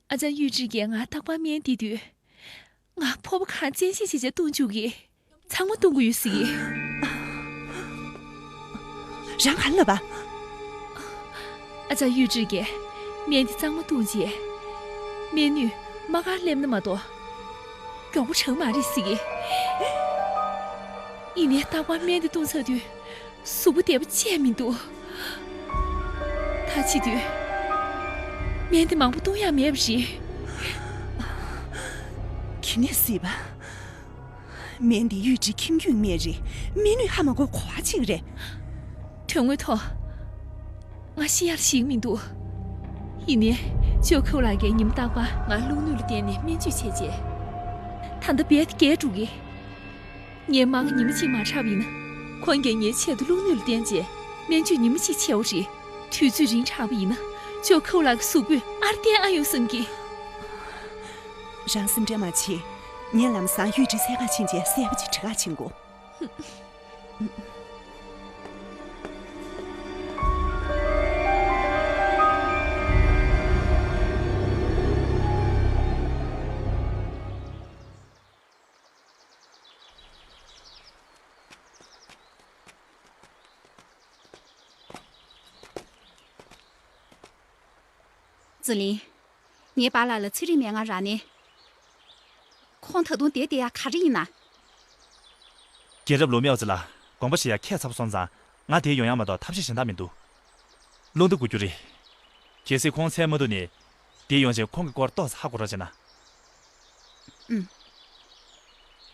ཨ་ཅག་ཡུས་ཀྲི་གིས་ང་རྟག་པར་སྨན་འདི་དུས། ང་ཕོར་པ་གང་བཙན་ཤེད་བྱས་བྱས་བཏུང་བཅུག་གི། ཚང་མ་བཏུང་གི་ཡོད་ཟེར་གི། རང་ག་རེ་ལབ་པ། ཨ་ཅག་ཡུས་ཀྲི་གིས་སྨན་འདི་གཙང་མ་བཏུང་རྗེས། སྨན་ནུས་དམའ་ཁར་སླེབས་ན་མ་གཏོགས། མགྱོགས་པོ་དྲག་མ་རེད་ཟེར་གི། ཡིན་ནའི་རྟག་པར་སྨན་འདི་བཏུང་ཚར་དུས། གཟུགས་པོ་བདེ་པོ་ཅི་ཡང་མི་འདུག་ད་བྱེད་དུས། སྨན་འདི་མང་པོ་བཏུང་ཡག་མེད་པ་རེད། ག་ནས་སྲིད་པ། སྨན་འདི་ཡུས་ཀྲི་ཁྱིམ་རྒྱུད་སྨན་རེད། སྨན་ནུས་ཧ་མ་གོ་གོ་བ་ཅིག་རེད། དོན་དངོས་ཐོག་ང་ཤི་ཡག་ཞིག་མི་འདུག་ཡིན་ནའི་ཅོ་ཁོའུ་ལགས་ཀྱིས་ཉིན་རྟག་པར་ང་བློ་ནུས་ལ་བརྟེན་ནས་སྨན་བཅོས་བྱས་རྗེས། ད་ལྟ་རྦད་དེ་རྒས་འགྲོ་གི། ངའི་རྨ་ཁ་ཉི་མ་གཅིག་མ་དྲག་པ་ཡིན་ན། ཁོང་གིས་ངའི་ཆེད་དུ་བློ་ནུས་ལ་བརྟེན་བྱས་སྨན་བཅོས་ཉི་མ་གཅིག་བྱེད་འོ་རེད། དུས་ཚོད་རིང་དྲགས་པ་ཡིན་ན་ཅོ་ཁོའུ་ལགས་ཀྱི་གཟུགས་པོས་ཨར་བསྟན་ཨ་ཡོང་བསམ་གི། རང་སེམས་ཁྲལ་མ་བྱེད། ངས་ལམ་སང་ཡུས་ཀྲི་འཚོལ་ག་ཕྱིན་བྱས་གསལ་པོ་ཅིག་དྲི་ག་ཕྱིན་གོ། ཙི་ལིན། ངའི་པཱ་ལགས་ལ་ཚེ་རིང་མན་ངག་རག་ནས། ཁོང་ད་དུང་དེར་བསྡད་ཡག་ག་རེ་ཡིན་ན། རྒན་རབས་ལུའུ་མའོ་ཙི་ལགས་དགོངས་པ་བཞེས་ཡག་ཁྱད་མཚར་པོ་སོང་ཙང་ང་དེར་ཡོང་ཡག་མ་གཏོགས་ཐབས་ཤེས་གཞན་དག་མི་འདུག་བློ་འདྲི་དགོས་རྒྱུ་རེད། གལ་སྲིད་ཁོང་མཚན་མ་ཐུག་ནས་དེར་ཡོང་བྱས་ཁོང་གི་སྐོར་ཏོག་ཙམ་ཧ་གོ་རོགས་བྱས་ན། ཨུམ།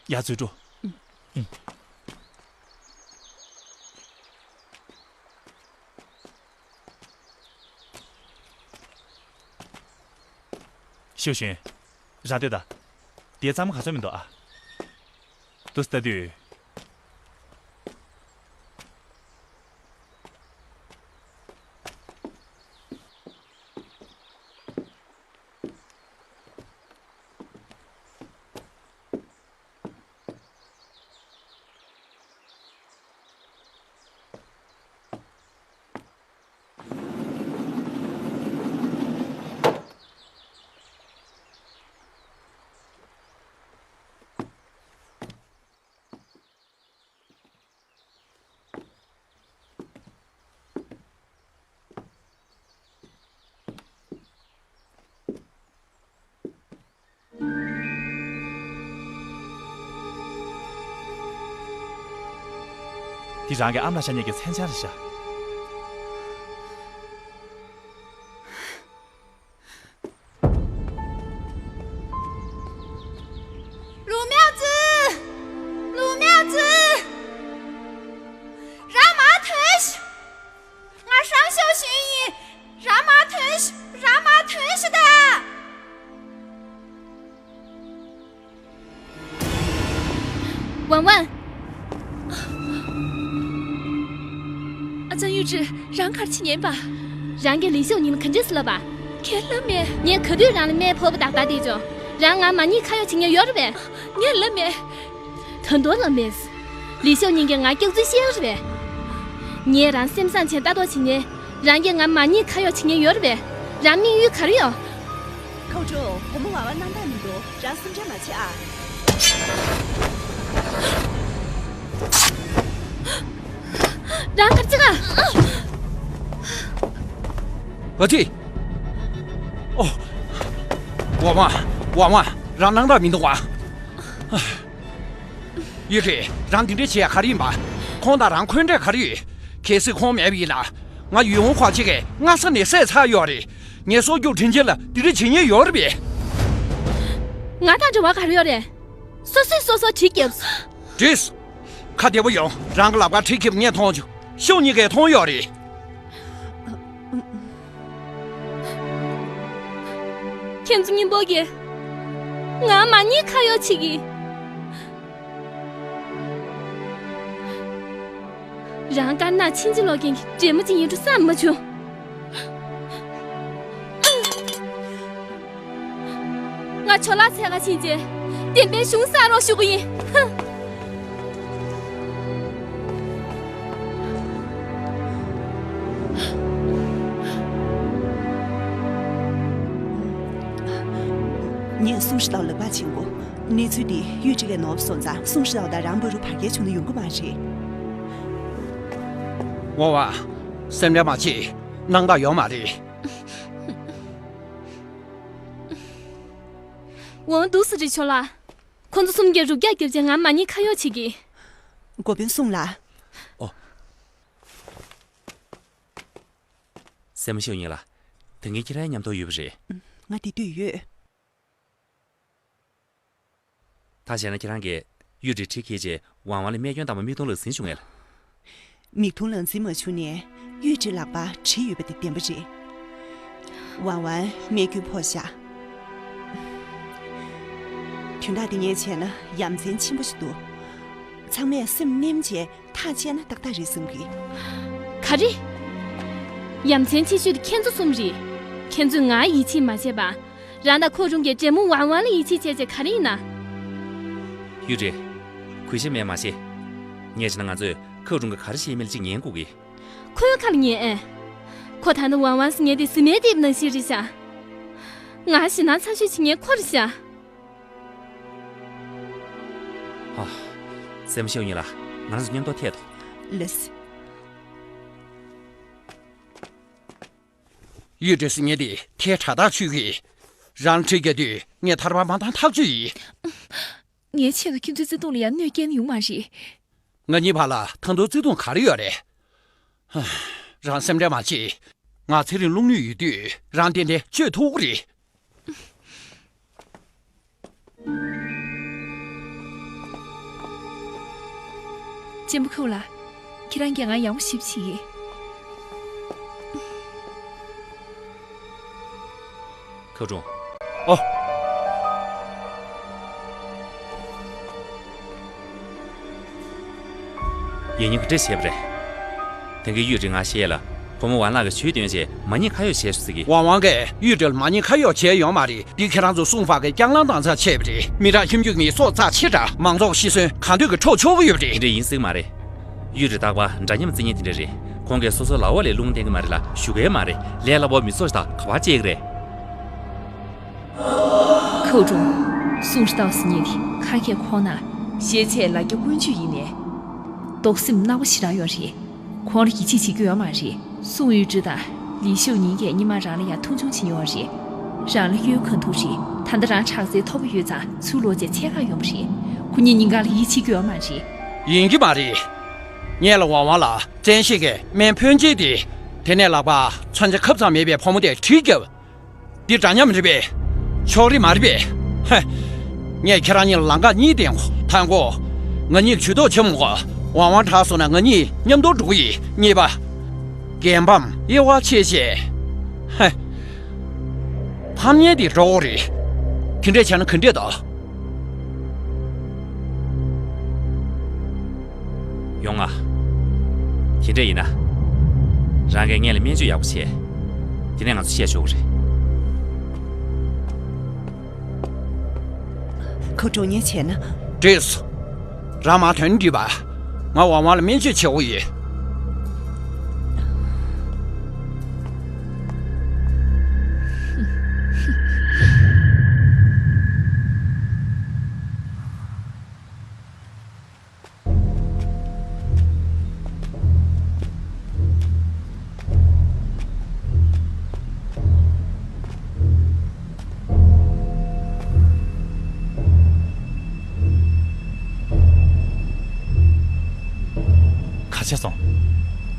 ཡར་འཛུལ་འགྲོ། ཨུམ། ཨུམ། ཤིའུ་ཞུན། རང་ལྟོས་དང་། དེ་གཙང་མ་ག་ཚོད་མི་འདུག་ཨ། དུ་ལྟ་དུས། འདི་རང་གི་ཨ་མ་ལགས་ཤ་ཉེ་གི་མཚན་བྱང་རེད་ཤག་ལུའུ་མའོ་ཙི། ལུའུ་མའོ་ཙི། རང་མར་ཐོན་ཤིག་ང་ཧྲང་ཞའོ་ཞུན་ཡིན། རང་མར་ཐོན་ཤིག་རང་མར་ཐོན་ཤིག་ད། ཝང་ཝང་། ཨ་ཅག་ཡུས་ཀྲི། རང་ག་རེ་བྱེད་ཉན་པ། རང་གིས་ལི་ཤོག་ཉིན་ག་འདྲས་སུ་ལབ་པ། ཁས་ལབ་མེད། ངས་ག་དུས་རང་ལ་སྨན་ཕོར་པ་ཏག་ཏག་སྟེར་བྱུང་། རང་ང་མ་ཉེས་ཁ་གཡོག་བྱེད་མཁན་ཡོད་རེད་པས། ངས་ལབ་མེད། ད་དུང་ལབ་མེད། ལི་ཤོ་ཉིན་གྱིས་ང་སྐྱག་རྫུན་བཤད་ཡོད་རེད་པས། ངས་རང་སེམས་བཟང་བྱས་ལྟ་རྟོག་བྱེད་ནས། རང་གིས་ང་མ་ཉེས་ཁ་གཡོག་བྱེད་མཁན་ཡོད་རེད་པས། རང་དམིགས་ཡུལ་ག་རེ་ཡོད། ཁོ་ཀྲུང་། བུ་མོ་བ་བ་སྣང་དག་མི་འདུག་རང་སེམས་ཁྲལ་མ་བྱེད་ཨ། རང་ག་རེ་བྱེད་ག་ཨ་ཙི། ཨོ། ཝང་ཝང་། ཝང་ཝང་། རང་སྣང་དག་མི་འདུག་ཨ། ཡུས་ཀྲི། རང་འདི་འདྲ་བྱེད་ཡ་ག་རེ་ཡིན་པ། ཁོང་དང་རང་འཁོན་འདྲ་ག་རེ་ཡོད། གལ་སྲིད་ཁོང་མེད་པ་ཡིན་ན། ང་ཡུས་ཧུང་ཁོ་ཅིག་གིས་སྔ་ས་ནས་བསད་ཚར་ཡོད་རེད། ངས་སྲོག་སྐྱོབ་དྲིན་ཆེན་ལ་འདི་འདྲ་བྱེད་ཉེན་ཡོད་རེད་པས། ང་དང་འབྲེལ་བ་ག་རེ་ཡོད་རེད། སོ་སོས་སོ་སོར་གྲི་བརྒྱབ། བྲིས། ཁ་བདེ་པོ་ཡོང་། རང་གི་ལག་པར་གྲི་བརྒྱབ་ངས་མཐོང་བྱུང་། ཤོག་གཉིས་ཀས་མཐོང་ཡོད་རེད། ཁྱེད་ཚོ་གཉིས་པོ་གིས་ང་མ་ཉེས་ཁ་གཡོག་བྱེད་ཀྱི། རང་དཀར་ནག་ཕྱིན་ཅི་ལོག་མཁན་གྱི་འདྲེ་མོ་ཅིག་ཡིན་འགྲོ་བསམ་མ་བྱུང་། ང་ཇོ་ལགས་འཚོལ་ག་ཕྱིན་རྗེས། བདེན་པའི་གཞུང་བསགས་རོགས་ཞུ་གི་ཡིན། ཧུ། ངས་སུང་ཧྲི་ཏའོ་ལག་པ་འཆིང་གོ། གནས་ཚུལ་འདི་ཡུས་ཀྲི་ལས་ནོར་སོང་ཙང་སུང་ཧྲི་ཏའོ་དང་རང་བར་དུ་བར་བརྒལ་བྱུང་ན་ཡོང་གི་མ་རེད། ཝང་ཝང་། སེམས་ཁྲལ་མ་བྱེད། སྣང་དག་ཡོད་མ་རེད། ཝང་། འདུག་སེ་རེད་ཇོ་ལགས། ཁོ་ཚོ་གསུམ་གྱིས་རུབ་རྒྱག་རྒྱབ་བྱས་ང་མ་ཉེས་ཁ་གཡོག་བྱེད་ཀྱི། འགོ་དཔོན་སུང་ལགས། ཨོ། སྲས་མོ་ཤེའུ་ཉིང་ལགས། ད་ངས་ཁྱེད་རང་མཉམ་དུ་ཡོད་པ་རེད། ང་འདིར་སྡོད་ཡོད། ད་བྱས་ན་ཁྱེད་རང་གིས་ཡུས་ཀྲིའི་གྲི་ཁྱེར་རྗེས་ཝང་ཝང་ལ་རྨས་སྐྱོན་བཏང་བ་མིག་མཐོང་ལག་ཟིན་བྱུང་ངས་ལ། མིག་མཐོང་ལག་ཟིན་མ་བྱུང་ནའི་ཡུས་ཀྲིའི་ལག་པར་གྲི་ཡོད་པ་དེ་བདེན་པ་རེད། ཝང་ཝང་རྨས་སྐྱོན་ཕོག་ཤག་དོན་དག་འདི་ངས་བྱས་ན་ཡ་མཚན་ཆེན་པོ་ཞིག་འདུག་ཚང་མས་སེམས་མནན་བྱས་ཐག་བཅད་ན་ཏག་ཏག་རེད་བསམ་གི། ག་རེ། ཡ་མཚན་ཆེ་ཤོས་དེ་ཁྱེད་ཚོ་གསུམ་རེད། ཁྱེད་ཚོས་ང་ཡིད་ཆེས་མ་བྱས་པ། རང་དང་ཁོ་རང་གི་འདྲེ་མོ་ཝང་ཝང་ལ་ཡིད་ཆེས་བྱས་བྱས་ག་རེ་ཡིན་ན། ཡུས་ཀྲི། གུས་ཞབས་མེད་མ་བྱེད། ངས་བྱས་ན་ང་ཚོས་ཁོ་རང་གིས་ག་རེ་བཤད་མིན་ལ་གཅིག་ཉན་དགོས་གི། ཁོའི་ཁ་ལ་ཉན་ཨེ། ཁོ་ད་ནི་ཝང་ཝང་ཟེར་མཁན་དེ་བཟི་མོའི་ལྟེབ་ནང་བཞིན་རེད་ཤག་ང་ཞེད་སྣང་ཚ་ཤོས་བྱེད་མཁན་ཁོ་རེད་ཤག་ཨ། སྲས་མོ་ཤེའུ་ཉིང་ལགས། ང་རང་ཚོ་མཉམ་དུ་ཐད་དོ། ལགས། ཡུས་ཀྲི་ཟེར་མཁན་དེ་ཐལ་དྲགས་ཐག་ཆོད་གི། རང་ཁྲིད་རྒྱག་དུས་ངས་ཐར་པ་མ་བཏང་ཐག་ཆོད་ཡིན། ངའི་ཆེད་དུ་ཁྱེད་ཚོའི་བརྩེ་དུང་ལ་ཡང་གནོད་སྐྱེལ་ཡོང་མ་རེད། ང་གཉིས་བར་ལ་ད་དུང་བརྩེ་དུང་ག་རེ་ཡོད་རེད། རང་སེམས་ཁྲལ་མ་བྱེད། ང་ཚེ་རིང་རླུང་ནུས་ཡོད་དུས་རང་ཏན་ཏན་བཅོས་ཐུབ་ཀྱི་རེད། གཅེན་པོ་ཁོའུ་ལགས། ཁྱེད་རང་གིས་ང་ཡག་པོ་ཞིབ་བྱེད་ཀྱི། ཁོའུ་ཀྲུང་། ཨོ། ཡིན་ཉིན་ག་འདྲས་བྱས་པ་རེད། དེང་གི་ཡུས་ཀྲི་ང་ཤེས་ལ། བུ་མོ་ཝང་ལགས་ཀྱིས་ཇུས་བཏོན་རྗེས་མ་ཉེས་ཁ་གཡོག་བྱས་སོང་ཟེར་གི། ཝང་ཝང་གིས་ཡུས་ཀྲི་ལ་མ་ཉེས་ཁ་གཡོག་བྱས་ཡོད་མ་རེད། འདི་ཁྱེད་རང་ཚོ་སུང་ཧྥ་གིས་རྐྱང་ལངས་བཏང་ཚར་བྱས་པ་རེད། མི་དྲག་ཁྱིམ་རྒྱུད་མིའི་སྲོག་རྩ་ཆེ་དྲགས་མང་ཚོགས་ཤི་གསོན་གང་འདོད་ཀྱིས་འཕྲོག་ཆོག་གི་ཡོད་པ་རེད། དེ་འདྲ་ཡིན་སྲིད་མ་རེད། ཡུས་ཀྲི་རྟག་པར་འདྲ་མཉམ་བརྩི་མཁན་དེ་འདྲ་རེད། ཁོང་གིས་སོ་སོའི་ལག་འོག་ལས་རླུང་འཐེན་གི་མ་རེད་ལ་ཞུ་གི་མ་རེད། ལས་སླ་པོ་མི་ཚོགས་ཤིག་དང་ག་པར་བཅད་གི་རེད། ཁོའུ་ཀྲུང་། སུང་ཧྲི་ཏའོ་ཟེར་མཁན་དེ་ཁ་སྐད་ཁོག་ནག་ཤེས་བྱའི་ལ་རྒྱ་ཀུན་སྤྱོད་ཡིན་ནའི། རྡོག་སེམས་ནག་པོ་ཞེ་དྲག་ཡོད་རེད། ཁོང་ལ་ཡིད་ཆེས་བྱེད་རྒྱུ་ཡོད་མ་རེད། སུང་ཡུས་ཀྲི་དང་ལི་ཤོའུ་ཉིང་གིས་སྔོན་མ་རང་ལ་ཡ་མཐོང་ཆུང་བྱེད་མྱོང་བ་རེད། རང་ལ་གཡོན་གང་ཐུག་རེད། ད་ལྟ་རང་ཕྱག་འཚལ་མཐོ་པོ་ཡོད་ཙང་ཚུར་ལོག་རྗེས་ཚད་བཀག་ཡོང་བ་རེད། ཁོ་གཉིས་གཉིས་ཀ་ལ་ཡིད་ཆེས་རྒྱུ་ཡོད་མ་རེད། ཡིན་གྱི་མ་རེད། ངས་ལ་ཝང་ཝང་ལ་བཙན་ཤེད་ཀྱིས་སྨན་ཕོན་ཆེ་དེ། དེ་ནས་ལག་པ་མཚོན་ཆ་ཁབ་ཙམ་མེད་པའི་ཕོ་མོ་དེ་གྲི་བརྒྱབ། འདི་འདྲ་མཉམ་རེད་པས། ཕྱོགས་རིས་མ་རེད་པས། ཧེ། ངས་ཁྱེད་རང་གཉིས་ལ་ལམ་ཁ་གཉིས་བསྟན་གོ། མཐའ་འཁོར། ང་གཉིས་ཇུས་གཏོགས་བྱེད་མི་དགོས། ཝང་ཝང་དྲག་སོང་ན་ང་གཉིས་མཉམ་དུ་འགྲོ་གི་ཡིན། གཉིས་པ། རྒན་པའམ་དབྱེ་བ་ཕྱེ་བྱས། ཧེ། ཕམ་ཉེས་དེ་འགྲོ་འོ་རེད། དེ་འདྲས་བྱས་ན་ག་འདྲས་འདུག་ཡོང་ང་། དེ་འདྲས་ཡིན་ན། རང་གིས་ངེད་ལ་སྨན་བཅོས་ཡག་པོ་བྱས། དེ་ནས་ང་ཚོ་བཤད་ཆོག་གི་རེད། ཁོ་འགྲོ་ཉེན་བྱས་ན། འགྲིགས་སོང་། རང་མ་ཐོན་འགྲིག་པ། ང་ཝང་ཝང་ལ་སྨན་བཅོས་བྱེད་དགོས་ཡིན། ཁ་ཆེ་སོང་།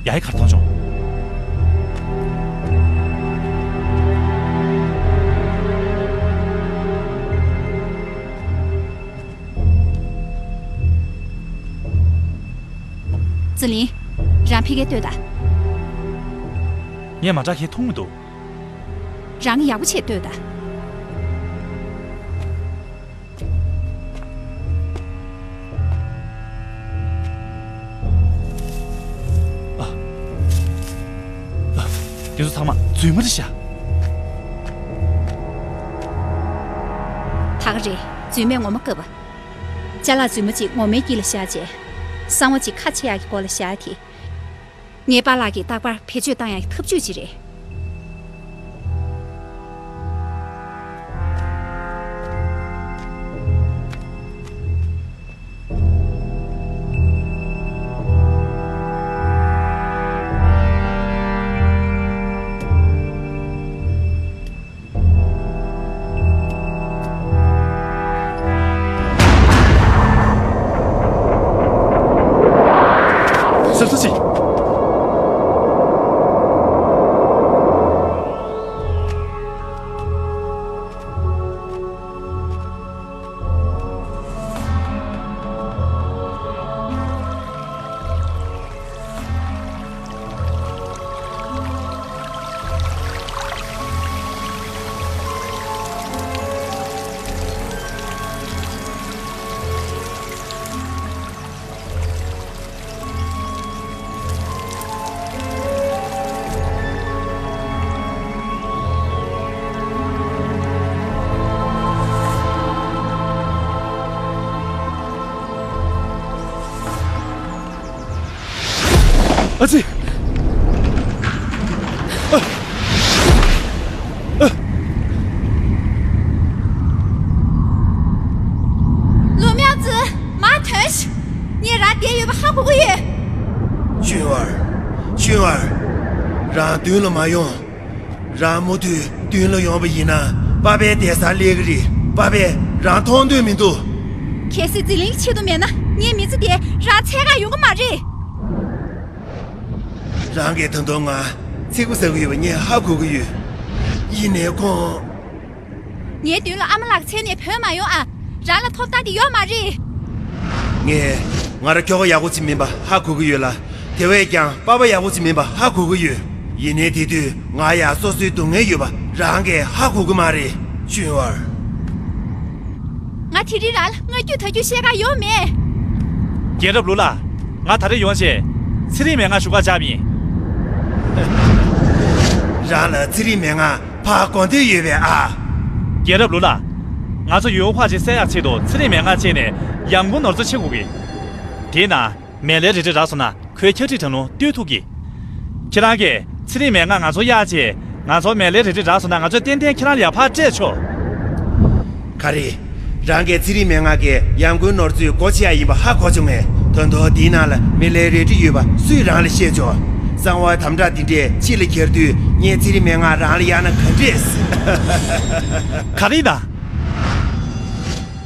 ཡ་ཡི་ཁར་ཐོང་བྱུང་། ཙི་ལིན། རང་ཕ་གིར་ལྟོས་དང་། ངས་མ་འདྲ་ཁའི་མཐོང་མི་འདུག་རང་ཡག་པོ་བྱས་ལྟོས་དང་། ཨ། ཨ། དེ་ཚོ་ཚང་མ་རྫུན་མ་རེད་ཤག་ད་ག་རེད། རྫུན་མས་ངོ་མ་བཀབ་པ། ཅ་ལག་རྫུན་མ་གཅིག་ངོ་མའི་དཀྱིལ་ལ་བཞག་རྗེས། གསང་བ་གཅིག་ཁ་ཕྱེ་ཡག་གི་སྐོར་ལ་བཞག་དེ། ངའི་པཱ་ལགས་ཀྱིས་རྟག་པར་བེད་སྤྱོད་བཏང་ཡག་གི་ཐབས་ཇུས་ཅིག་རེད། ཟེར་ཐུབ་ཅིག་ཨ་ཙི། ཨ། ཨ། ལུའུ་མིའུ་ཙི། མར་ཐོན་ཤིག་ངས་རང་བསྡད་ཡོད་པ་ཧ་གོ་གི་ཡོད། ཞུན་ཝར། ཞུན་ཝར། རང་མདུན་ལ་མ་ཡོང་། རང་མུ་མཐུད་མདུན་ལ་ཡོང་བ་ཡིན་ན། པ་ཕའི་བསྡད་སར་སླེབས་ཀྱི་རེད། པ་ཕས་རང་མཐོང་འདོད་མི་འདུག་གལ་སྲིད་ཙི་ལིན་གྱི་ཆེད་དུ་མེད་ན། ངའི་མི་ཚེ་དེ་རང་འཚོལ་གར་ཡོང་གི་མ་རེད། རང་གིས་ད་དུང་ང་ཚིག་པ་ཟ་གི་ཡོད་པ་ངས་ཧ་གོ་གི་ཡོད། ཡིན་ནའི་ཁོང་། ངའི་མདུན་ལ་ཨ་མ་ལགས་འཚོལ་ནས་བུད་མ་ཡོང་ཨ། རང་ལ་ཐོབ་ཐང་དེ་ཡོད་མ་རེད། ངས་ང་རང་ཁྱོ་ག་ཡག་པོ་ཅིག་མིན་པ་ཧ་གོ་གི་ཡོད་ལ། དེ་བས་ཀྱང་པ་ཕ་ཡག་པོ་ཅིག་མིན་པ་ཧ་གོ་གི་ཡོད། ཡིན་ནའི་དེ་དུས་ང་ཡང་སོ་སོའི་སྡུག་བསྔལ་ཡོད་པ་རང་གིས་ཧ་གོ་གི་མ་རེད། ཞུན་ཝར། ང་དེ་རིང་རང་ལ་སྔ་རྒྱུད་ད་རྒྱུད་བཤད་གར་ཡོང་མེད། རྒན་རབས་ལུའུ་ལགས། ང་ད་རེས་ཡོང་བྱས། ཚེ་རིང་མའི་མངལ་ཞུ་གར་བཅར་བ་ཡིན། རང་ལ་ཚེ་རིང་མའི་མངལ་ཕར་དགོས་འདོད་ཡོད་པས་ཨ། རྒན་རབས་ལུའུ་ལགས། ང་ཚོ་ཡུའུ་ཧྭ་ཅིག་བསད་ཡག་ཆེད་དུ་ཚེ་རིང་མའི་མངལ་བཅད་ནས་ཡང་ཀུང་ནོར་འཛུལ་བྱེད་དགོས་ཀྱི། དེས་ན། མེ་ལེ་རལ་གྲི་རག་སོང་ན་ཁོའི་ཁྱ་ཁྲིད་དང་ལུང་བཏུལ་ཐུབ་ཀྱི། ཁྱེད་རང་གིས་ཚེ་རིང་མའི་མངལ་ང་ཚོར་གཡར་རྗེས། ང་ཚོར་མེ་ལེ་རལ་གྲི་རག་སོང་ན། ང་ཚོས་ཏན་ཏན་ཁྱེད་རང་ལ་ཡར་ཕར་སྤྲད་ཆོག་ག་རེ། རང་གིས་ཚེ་རིང་མའི་མངལ་གྱི་ཡང་ཀུང་ནོར་འཛུལ་སྒོ་ཕྱེ་ཡག་ཡིན་པ་ཧ་གོ་བྱུང་ངས། ད་དུང་འདིའི་ནང་ལ་མེ་ལེ་རལ་གྲི་ཡོད་པ་སུས་རང་ལ་བཤད་ཆོག་གསང་བ་དམ་དྲག་འདི་འདྲས་ཕྱི་ལ་གྱེར་དུས་ངས་ཚེ་རིང་མའི་མངལ་རང་ལ་གཡར་ན་ག་འདྲས། ག་རེ་ད།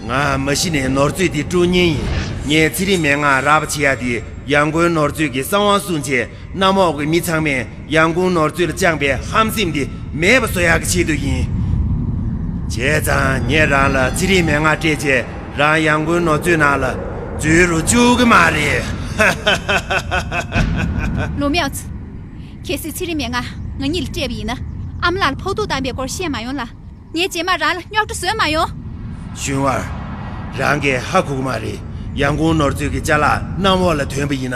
ང་མ་གཞི་ནས་ནོར་འཛུལ་འདི་དཀྲུག་མཁན་ཡིན། ངས་ཚེ་རིང་མའི་མངལ་རག་པ་བྱེད་ཡག་འདི་ཡང་ཀུང་ནོར་འཛུལ་གྱི་གསང་བ་སྲུང་བྱས། གནམ་འོག་གི་མི་ཚང་མས་ཡང་ཀུང་ནོར་འཛུལ་ལ་བཅངས་པའི་ཧམ་སེམས་འདི་མེད་པ་བཟོ་ཡག་གི་ཆེད་དུ་ཡིན། བྱས་ཙང་ངས་རང་ལ་ཚེ་རིང་མའི་མངལ་སྤྲད་བྱས། རང་ཡང་ཀུང་ནོར་འཛུལ་ནང་ལ་འཛུལ་རུ་བཅུག་གི་མ་རེད། ལུའུ་མིའུ་ཙི། གལ་སྲིད་ཚེ་རིང་མའི་མངལ་ང་གཉིས་ལ་སྤྲད་པ་ཡིན་ན། ཨ་མ་ལགས་ལ་ཕོག་ཐུག་བཏང་པའི་སྐོར་བཤད་མ་ཡོང་ལ། ངས་རྗེས་མ་རང་ལ་རྙོག་དྲ་བཟོས་མ་ཡོང་། ཞུན་ཝར། རང་གིས་ཧ་གོ་གི་མ་རེད། ཡང་ཀུང་ནོར་འཛུལ་གྱི་ཅ་ལག་གནམ་འོག་ལ་ཐོན་པ་ཡིན་ན།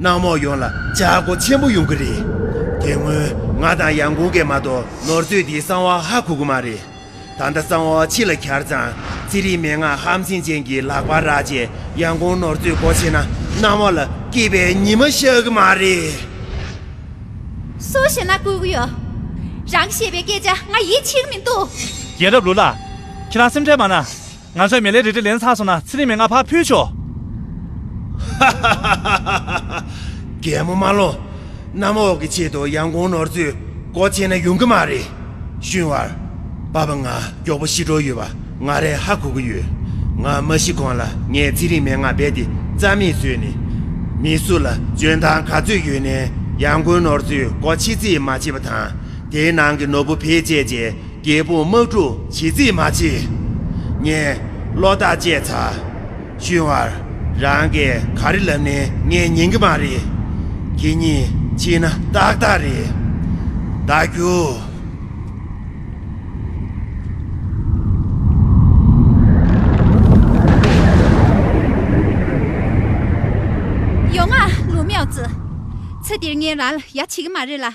གནམ་འོག་ཡོངས་ལ་བྱ་སྒོ་ཆེན་པོ་ཡོང་གི་རེད། དེ་སྔོན་ང་དང་ཡང་ཀུང་གིས་མ་གཏོགས་ནོར་འཛུལ་འདིའི་གསང་བ་ཧ་གོ་གི་མ་རེད། ད་ལྟ་གསང་བ་ཕྱི་ལ་གྱར་ཙང་ ཚེ་རིང་མན་ངག་ཧམ་སེམས་ཅན་གྱི་ལག་པར་རག་རྗེས་ཡང་གོང་ནོར་བཙུགས་སྒོ་ཕྱེ་ན་གནམ་འོག་ལ་སྐྱིད་པའི་ཉི་མ་ཤར་གི་མ་རེད། སུ་ཞེ་ན་བསྐུལ་གི་ཡོད། རང་གིས་བཤད་པའི་སྐད་ཆ་ང་ཡིད་ཆེས་ཀྱི་མི་འདུག་རྒན་རབས་ལུག་ལགས། ཁྱེད་རང་སེམས་ཁྲལ་མ་གནང་། ང་ཚོས་མེ་ལེ་རི་ཏི་ལེན་ཚར་སོང་ན་ཚེ་རིང་མན་ངག་ཕར་ཕུལ་ཆོག་རྒན་མོ་མ་ལོ། གནམ་འོག་གི་ཆེད་དུ་ཡང་གོང་ནོར་བཙུགས་སྒོ་ཕྱེ་ན་ཡོང་གི་མ་རེད། ཤུན་ཝར། པ་ཕ་ང་མགྱོགས་པོ་ཤི་འགྲོ་ཡོད་པ་ང་རས་ཧ་གོ་གི་ཡོད། ང་མ་ཤི་གོང་ལ་ངས་ཚེ་རིང་མན་ངག་རྦད་དེ་རྩ་མེད་བཟོས་ནས། མི་སུ་ལ་འཇོན་ཐང་ག་ཚོད་ཡོད་ནའི་ཡང་གོང་ནོར་བཙུགས་སྒོ་ཕྱེ་རྩིས་མ་བྱེད་པ་དང་། དེའི་ནང་གི་ནོར་བུ་བེད་སྤྱད་རྗེས་རྒྱལ་པོ་དམག་འཁྲུག་བྱེད་རྩིས་མ་བྱེད། ངས་བློ་ཐག་བཅད་ཚར། ཤུན་ཝར། རང་གིས་ག་རེ་ལབ་ནའི་ངས་ཉན་གི་མ་རེད། ཁྱེད་གཉིས་འཆི་ན་ཏག་ཏག་རེད། བདག་རྒྱུགས། ཡོང་ང་ལུ་མིའོ་ཙི། ཚེ་འདིར་ངས་རང་ལ་ཡ་བྱེད་ཀྱི་མ་རེད་ལ།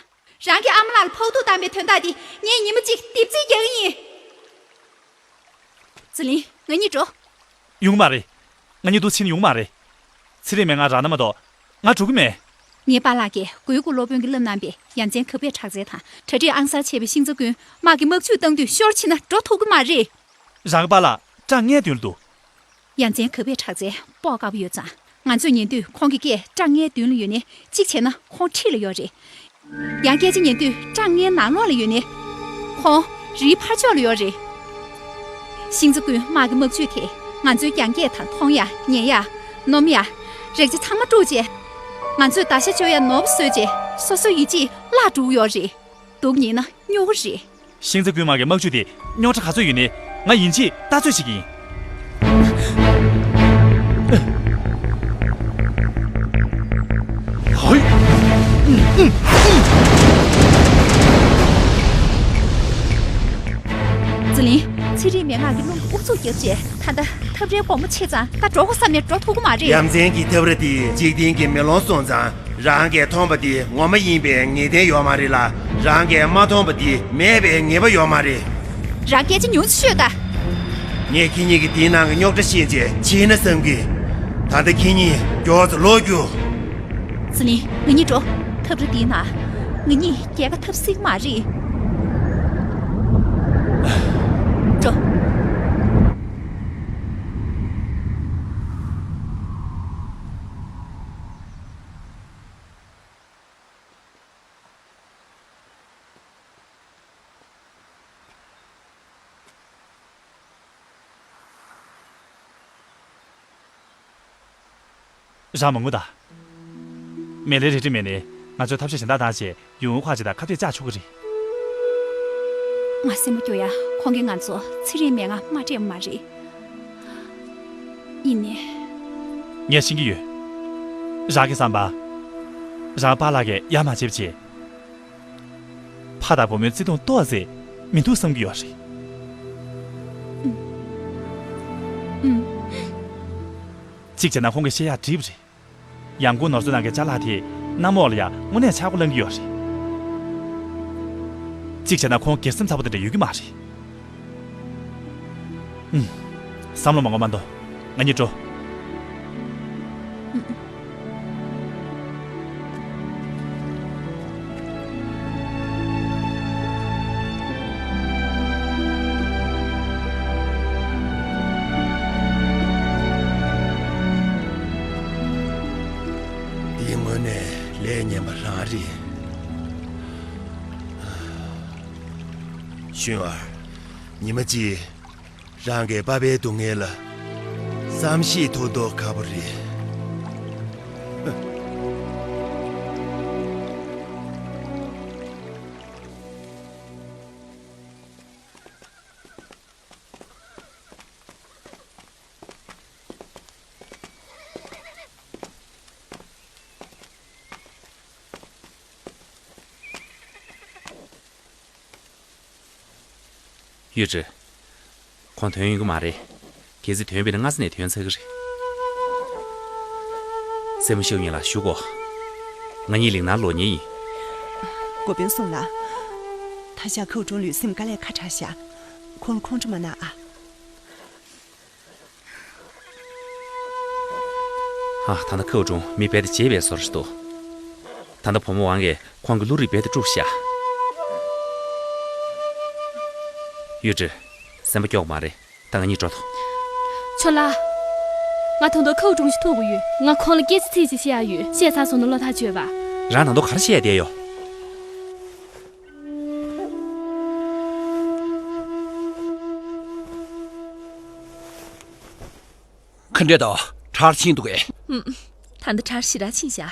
རང་གི་ཨ་མ་ལགས་ལ་ཕོག་ཐུག་བཏང་པའི་དོན་དག་འདི་ངས་ཉི་མ་གཅིག་རྡེབ་རྩིས་རྒྱག་གི་ཡིན། ཙི་ལིན། ང་གཉིས་འགྲོ། ཡོང་གི་མ་རེད། ང་གཉིས་འདུག་ཕྱིན་ཡོང་གི་མ་རེད། ཚེ་རིང་མན་ངག་རག་ན་མ་གཏོགས་ང་འགྲོ་གི་མེད། ངའི་པཱ་ལགས་ཀྱིས་གོས་སྐུ་སློབ་དཔོན་གྱིས་བསླབས་གནང་པའི་ཡ་མཚན་གབ་པའི་དྲག་རྩལ་དང་གྲ་སྒྲིག་ཨང་གསར་བྱས་པའི་ཤིང་རྩ་ཀུན་དམག་གི་དམག་ཇུས་བཏང་དུས་ཤོར་ཕྱིན་ན་འགྲོ་ཐུབ་ཀྱི་མ་རེད། རང་གི་པཱ་ལགས་བཀྲག་མངལ་མདུན་ལ་འདུག་ཡ་མཚན་གབ་པའི་དྲག་རྩལ་སྤོག་དཀའ་པོ་ཡོད་ཙང་། ང་ཚོས་ཉན་དུས་ཁོང་གི་སྐད་བཀྲག་མངལ་མདུན་ལ་ཡོད་ནའི་གཅིག་བྱས་ན་ཁོང་འཁྲིས་ལ་ཡོད་རེད། ཡང་སྐད་ཆ་ཉན་དུས་བཀྲག་མངལ་ནང་ལོགས་ལ་ཡོད་ནའི་ཁོང་རིའི་ཕར་ཕྱོགས་ལ་ཡོད་རེད། ཤིང་རྩ་ཀུན་དམག་གི་དམག་ཇུས་དེས་ང་ཚོའི་རྒྱང་སྐྱེད་དང་མཐོང་ཡ། ཉན་ཡ། སྣོམ་ཡ། རེག་བྱ་ཚང་མ་དཀྲུགས་རྗེས། ང་ཚོས་མདའ་ཤ་གཅོད་ཡ་ནོར་བུ་བཟོས་རྗེས་སོ་སོའི་ཡིད་ཆེས་བརླག་འགྲོ་གི་ཡོད་རེད། སྡུག་ཉེས་ན་སྨྱོ་གི་རེད། ཤིང་རྩ་ཀུན་དམག་གི་དམག་ཇུས་དེ་རྙོག་དྲ་ག་ཚོད་ཡོད་ནའི་ང་ཡིན་གཅིག་ལྟ་ཚོད་བྱེད་ཀྱི་ཡིན། ཧོꯏ། ཙི་ལིན། ཚེ་རིང་མན་ངག་གི་རླུང་གིས་ཨུ་ཚུགས་བརྒྱབ་རྗེས་ད་ལྟ་ཐབ་རའི་དགོང་མོ་ཆེ་ཙང་ད་འགྲོ་དགོས་བསམ་ནས་འགྲོ་ཐུབ་ཀྱི་མ་རེད། ཡ་མཚན་གྱི་ཐབ་ར་དེ་འཇིག་རྟེན་གྱི་མེ་ལོང་སོང་ཙང་། རང་གིས་མཐོང་པ་འདི་ངོ་མ་ཡིན་པའི་ངེས་གཏན་ཡོད་མ་རེད་ལ། རང་གིས་མ་མཐོང་པ་འདི་མེད་པའི་ངེས་པ་ཡོད་མ་རེད། རང་སྐད་ཆ་ཉུང་ཙམ་ཤོད་ད། ངས་ཁྱེད་གཉིས་ཀྱི་དེའི་ནང་གི་རྙོག་དྲ་ཤེས་རྗེས་ཕྱིན་ན་བསམ་གི། ད་ལྟ་ཁྱེད་གཉིས་མགྱོགས་ཙམ་ལོག་རྒྱུ། ཙི་ལིན། ང་གཉིས་འགྲོ། ཐབ་ར་འདིའི་ནང་ང་གཉིས་རྒྱལ་ཁ་ཐོབ་སྲིད་ཀྱི་མ་རེད། འགྲོ། རང་མ་ངུ་ད། མེ་ལེ་རི་ཏི་མེད་ནས་ང་ཚོས་ཐབས་ཤེས་གཞན་དག་བཏང་བྱས་ཡུང་ཁ་ཅིག་དང་ཁ་གཏད་བཅག་ཆོག་གི་རེད། ང་སེམས་པ་སྐྱོ་ཡ། ཁོང་གིས་ང་ཚོ་ཚེ་རིང་མན་ངག་མ་སྤྲད་པ་མ་རེད། ཡིན་ནའི། ངས་ཤེས་ཀྱི་ཡོད། རང་གི་བསམ་པ། རང་པཱ་ལགས་ཀྱིས་ཡ་མ་བྱེད་པ་བྱས། ཕ་དང་བུ་མོའི་བརྩེ་དུང་ཏོག་ཙམ་མི་འདུག་བསམ་གྱི་ཡོད་རེད། ཨུམ། ཨུམ། གཅིག་བྱས་ན་ཁོང་གིས་བཤད་ཡག་འགྲིག་པ་རེད། ཡང་སྒོས་ནོར་བཙུགས་ནང་གི་ཅ་ལག་དེ་གནམ་འོག་ལ་ཡང་དངོས་གནས་ཆག་སྒོ་ལངས་ཀྱི་ཡོད་རེད། གཅིག་བྱས་ན་ཁོང་སྒེར་སེམས་ཚ་པོ་དེ་འདྲ་ཡོད་ཀྱི་མ་རེད། ཨུམ། བསམ་བློ་མང་པོ་མ་གཏོང་། ང་གཉིས་འགྲོ། འདི་དངོས་གནས་ལས་ངན་པ་རང་རེད། ཤུན་ཝར། ཉི་མ་གཅིག་རང་གི་པ་ཕའི་སྡུག་བསྔལ་ལ་བསམ་ཤེས་ཐུབ་མདོག་ཁ་པོ་རེད། ཡུས་ཀྲི། ཁོང་ཐོན་ཡོང་གི་མ་རེད། གལ་སྲིད་ཐོན་པ་ཡིན་ན་སྔ་ས་ནས་ཐོན་ཚར་གི་རེད། སྲས་མོ་ཤེའུ་ཡིན་ལ་ཞུ་དགོས། ང་གཉིས་ལིང་ནར་ལོག་མཁན་ཡིན། གོ་དཔོན་སུང་ལགས། ད་ཆ་ཁའུ་ཀྲུང་ལུས་སེམས་དཀའ་ལས་ཁག་དྲགས་ཤག་ཁོང་ལ་ཁོང་ཁྲོ་མ་གནང་ཨ། ཨ། ད་ལྟ་ཁའུ་ཀྲུང་མི་རྦད་དེ་བརྗེད་པའི་བཟོ་འདྲ་ཞིག་འདུག་ད་ལྟ་བུ་མོ་ཝང་གིས་ཁོང་གི་བློ་རིག་རྦད་དེ་དཀྲུགས་ཤག་གཡུ་ཁྲི། སེམས་པ་སྐྱོ་གི་མ་རེད། ད་ང་གཉིས་འགྲོ་ཐུབ། ཆོ་ལགས། ང་ད་དུང་ཁའུ་ཀྲུང་ཞིག་ཐུག་གི་ཡོད། ང་ཁོང་ལ་སྐད་ཆ་ཚིག་གཅིག་བཤད་ཡ་ཡོད། བཤད་ཚར་སོང་ན་བློ་ཐག་ཆོད་པ། རང་ད་དུང་ག་རེ་བཤད་ཡ་བསྡད་ཡོད། ག་འདྲས་འདུག་གྲར་ཕྱིན་འདུག་གས། ཨུམ། ད་ལྟ་གྲར་ཞེ་དྲག་ཕྱིན་ཤག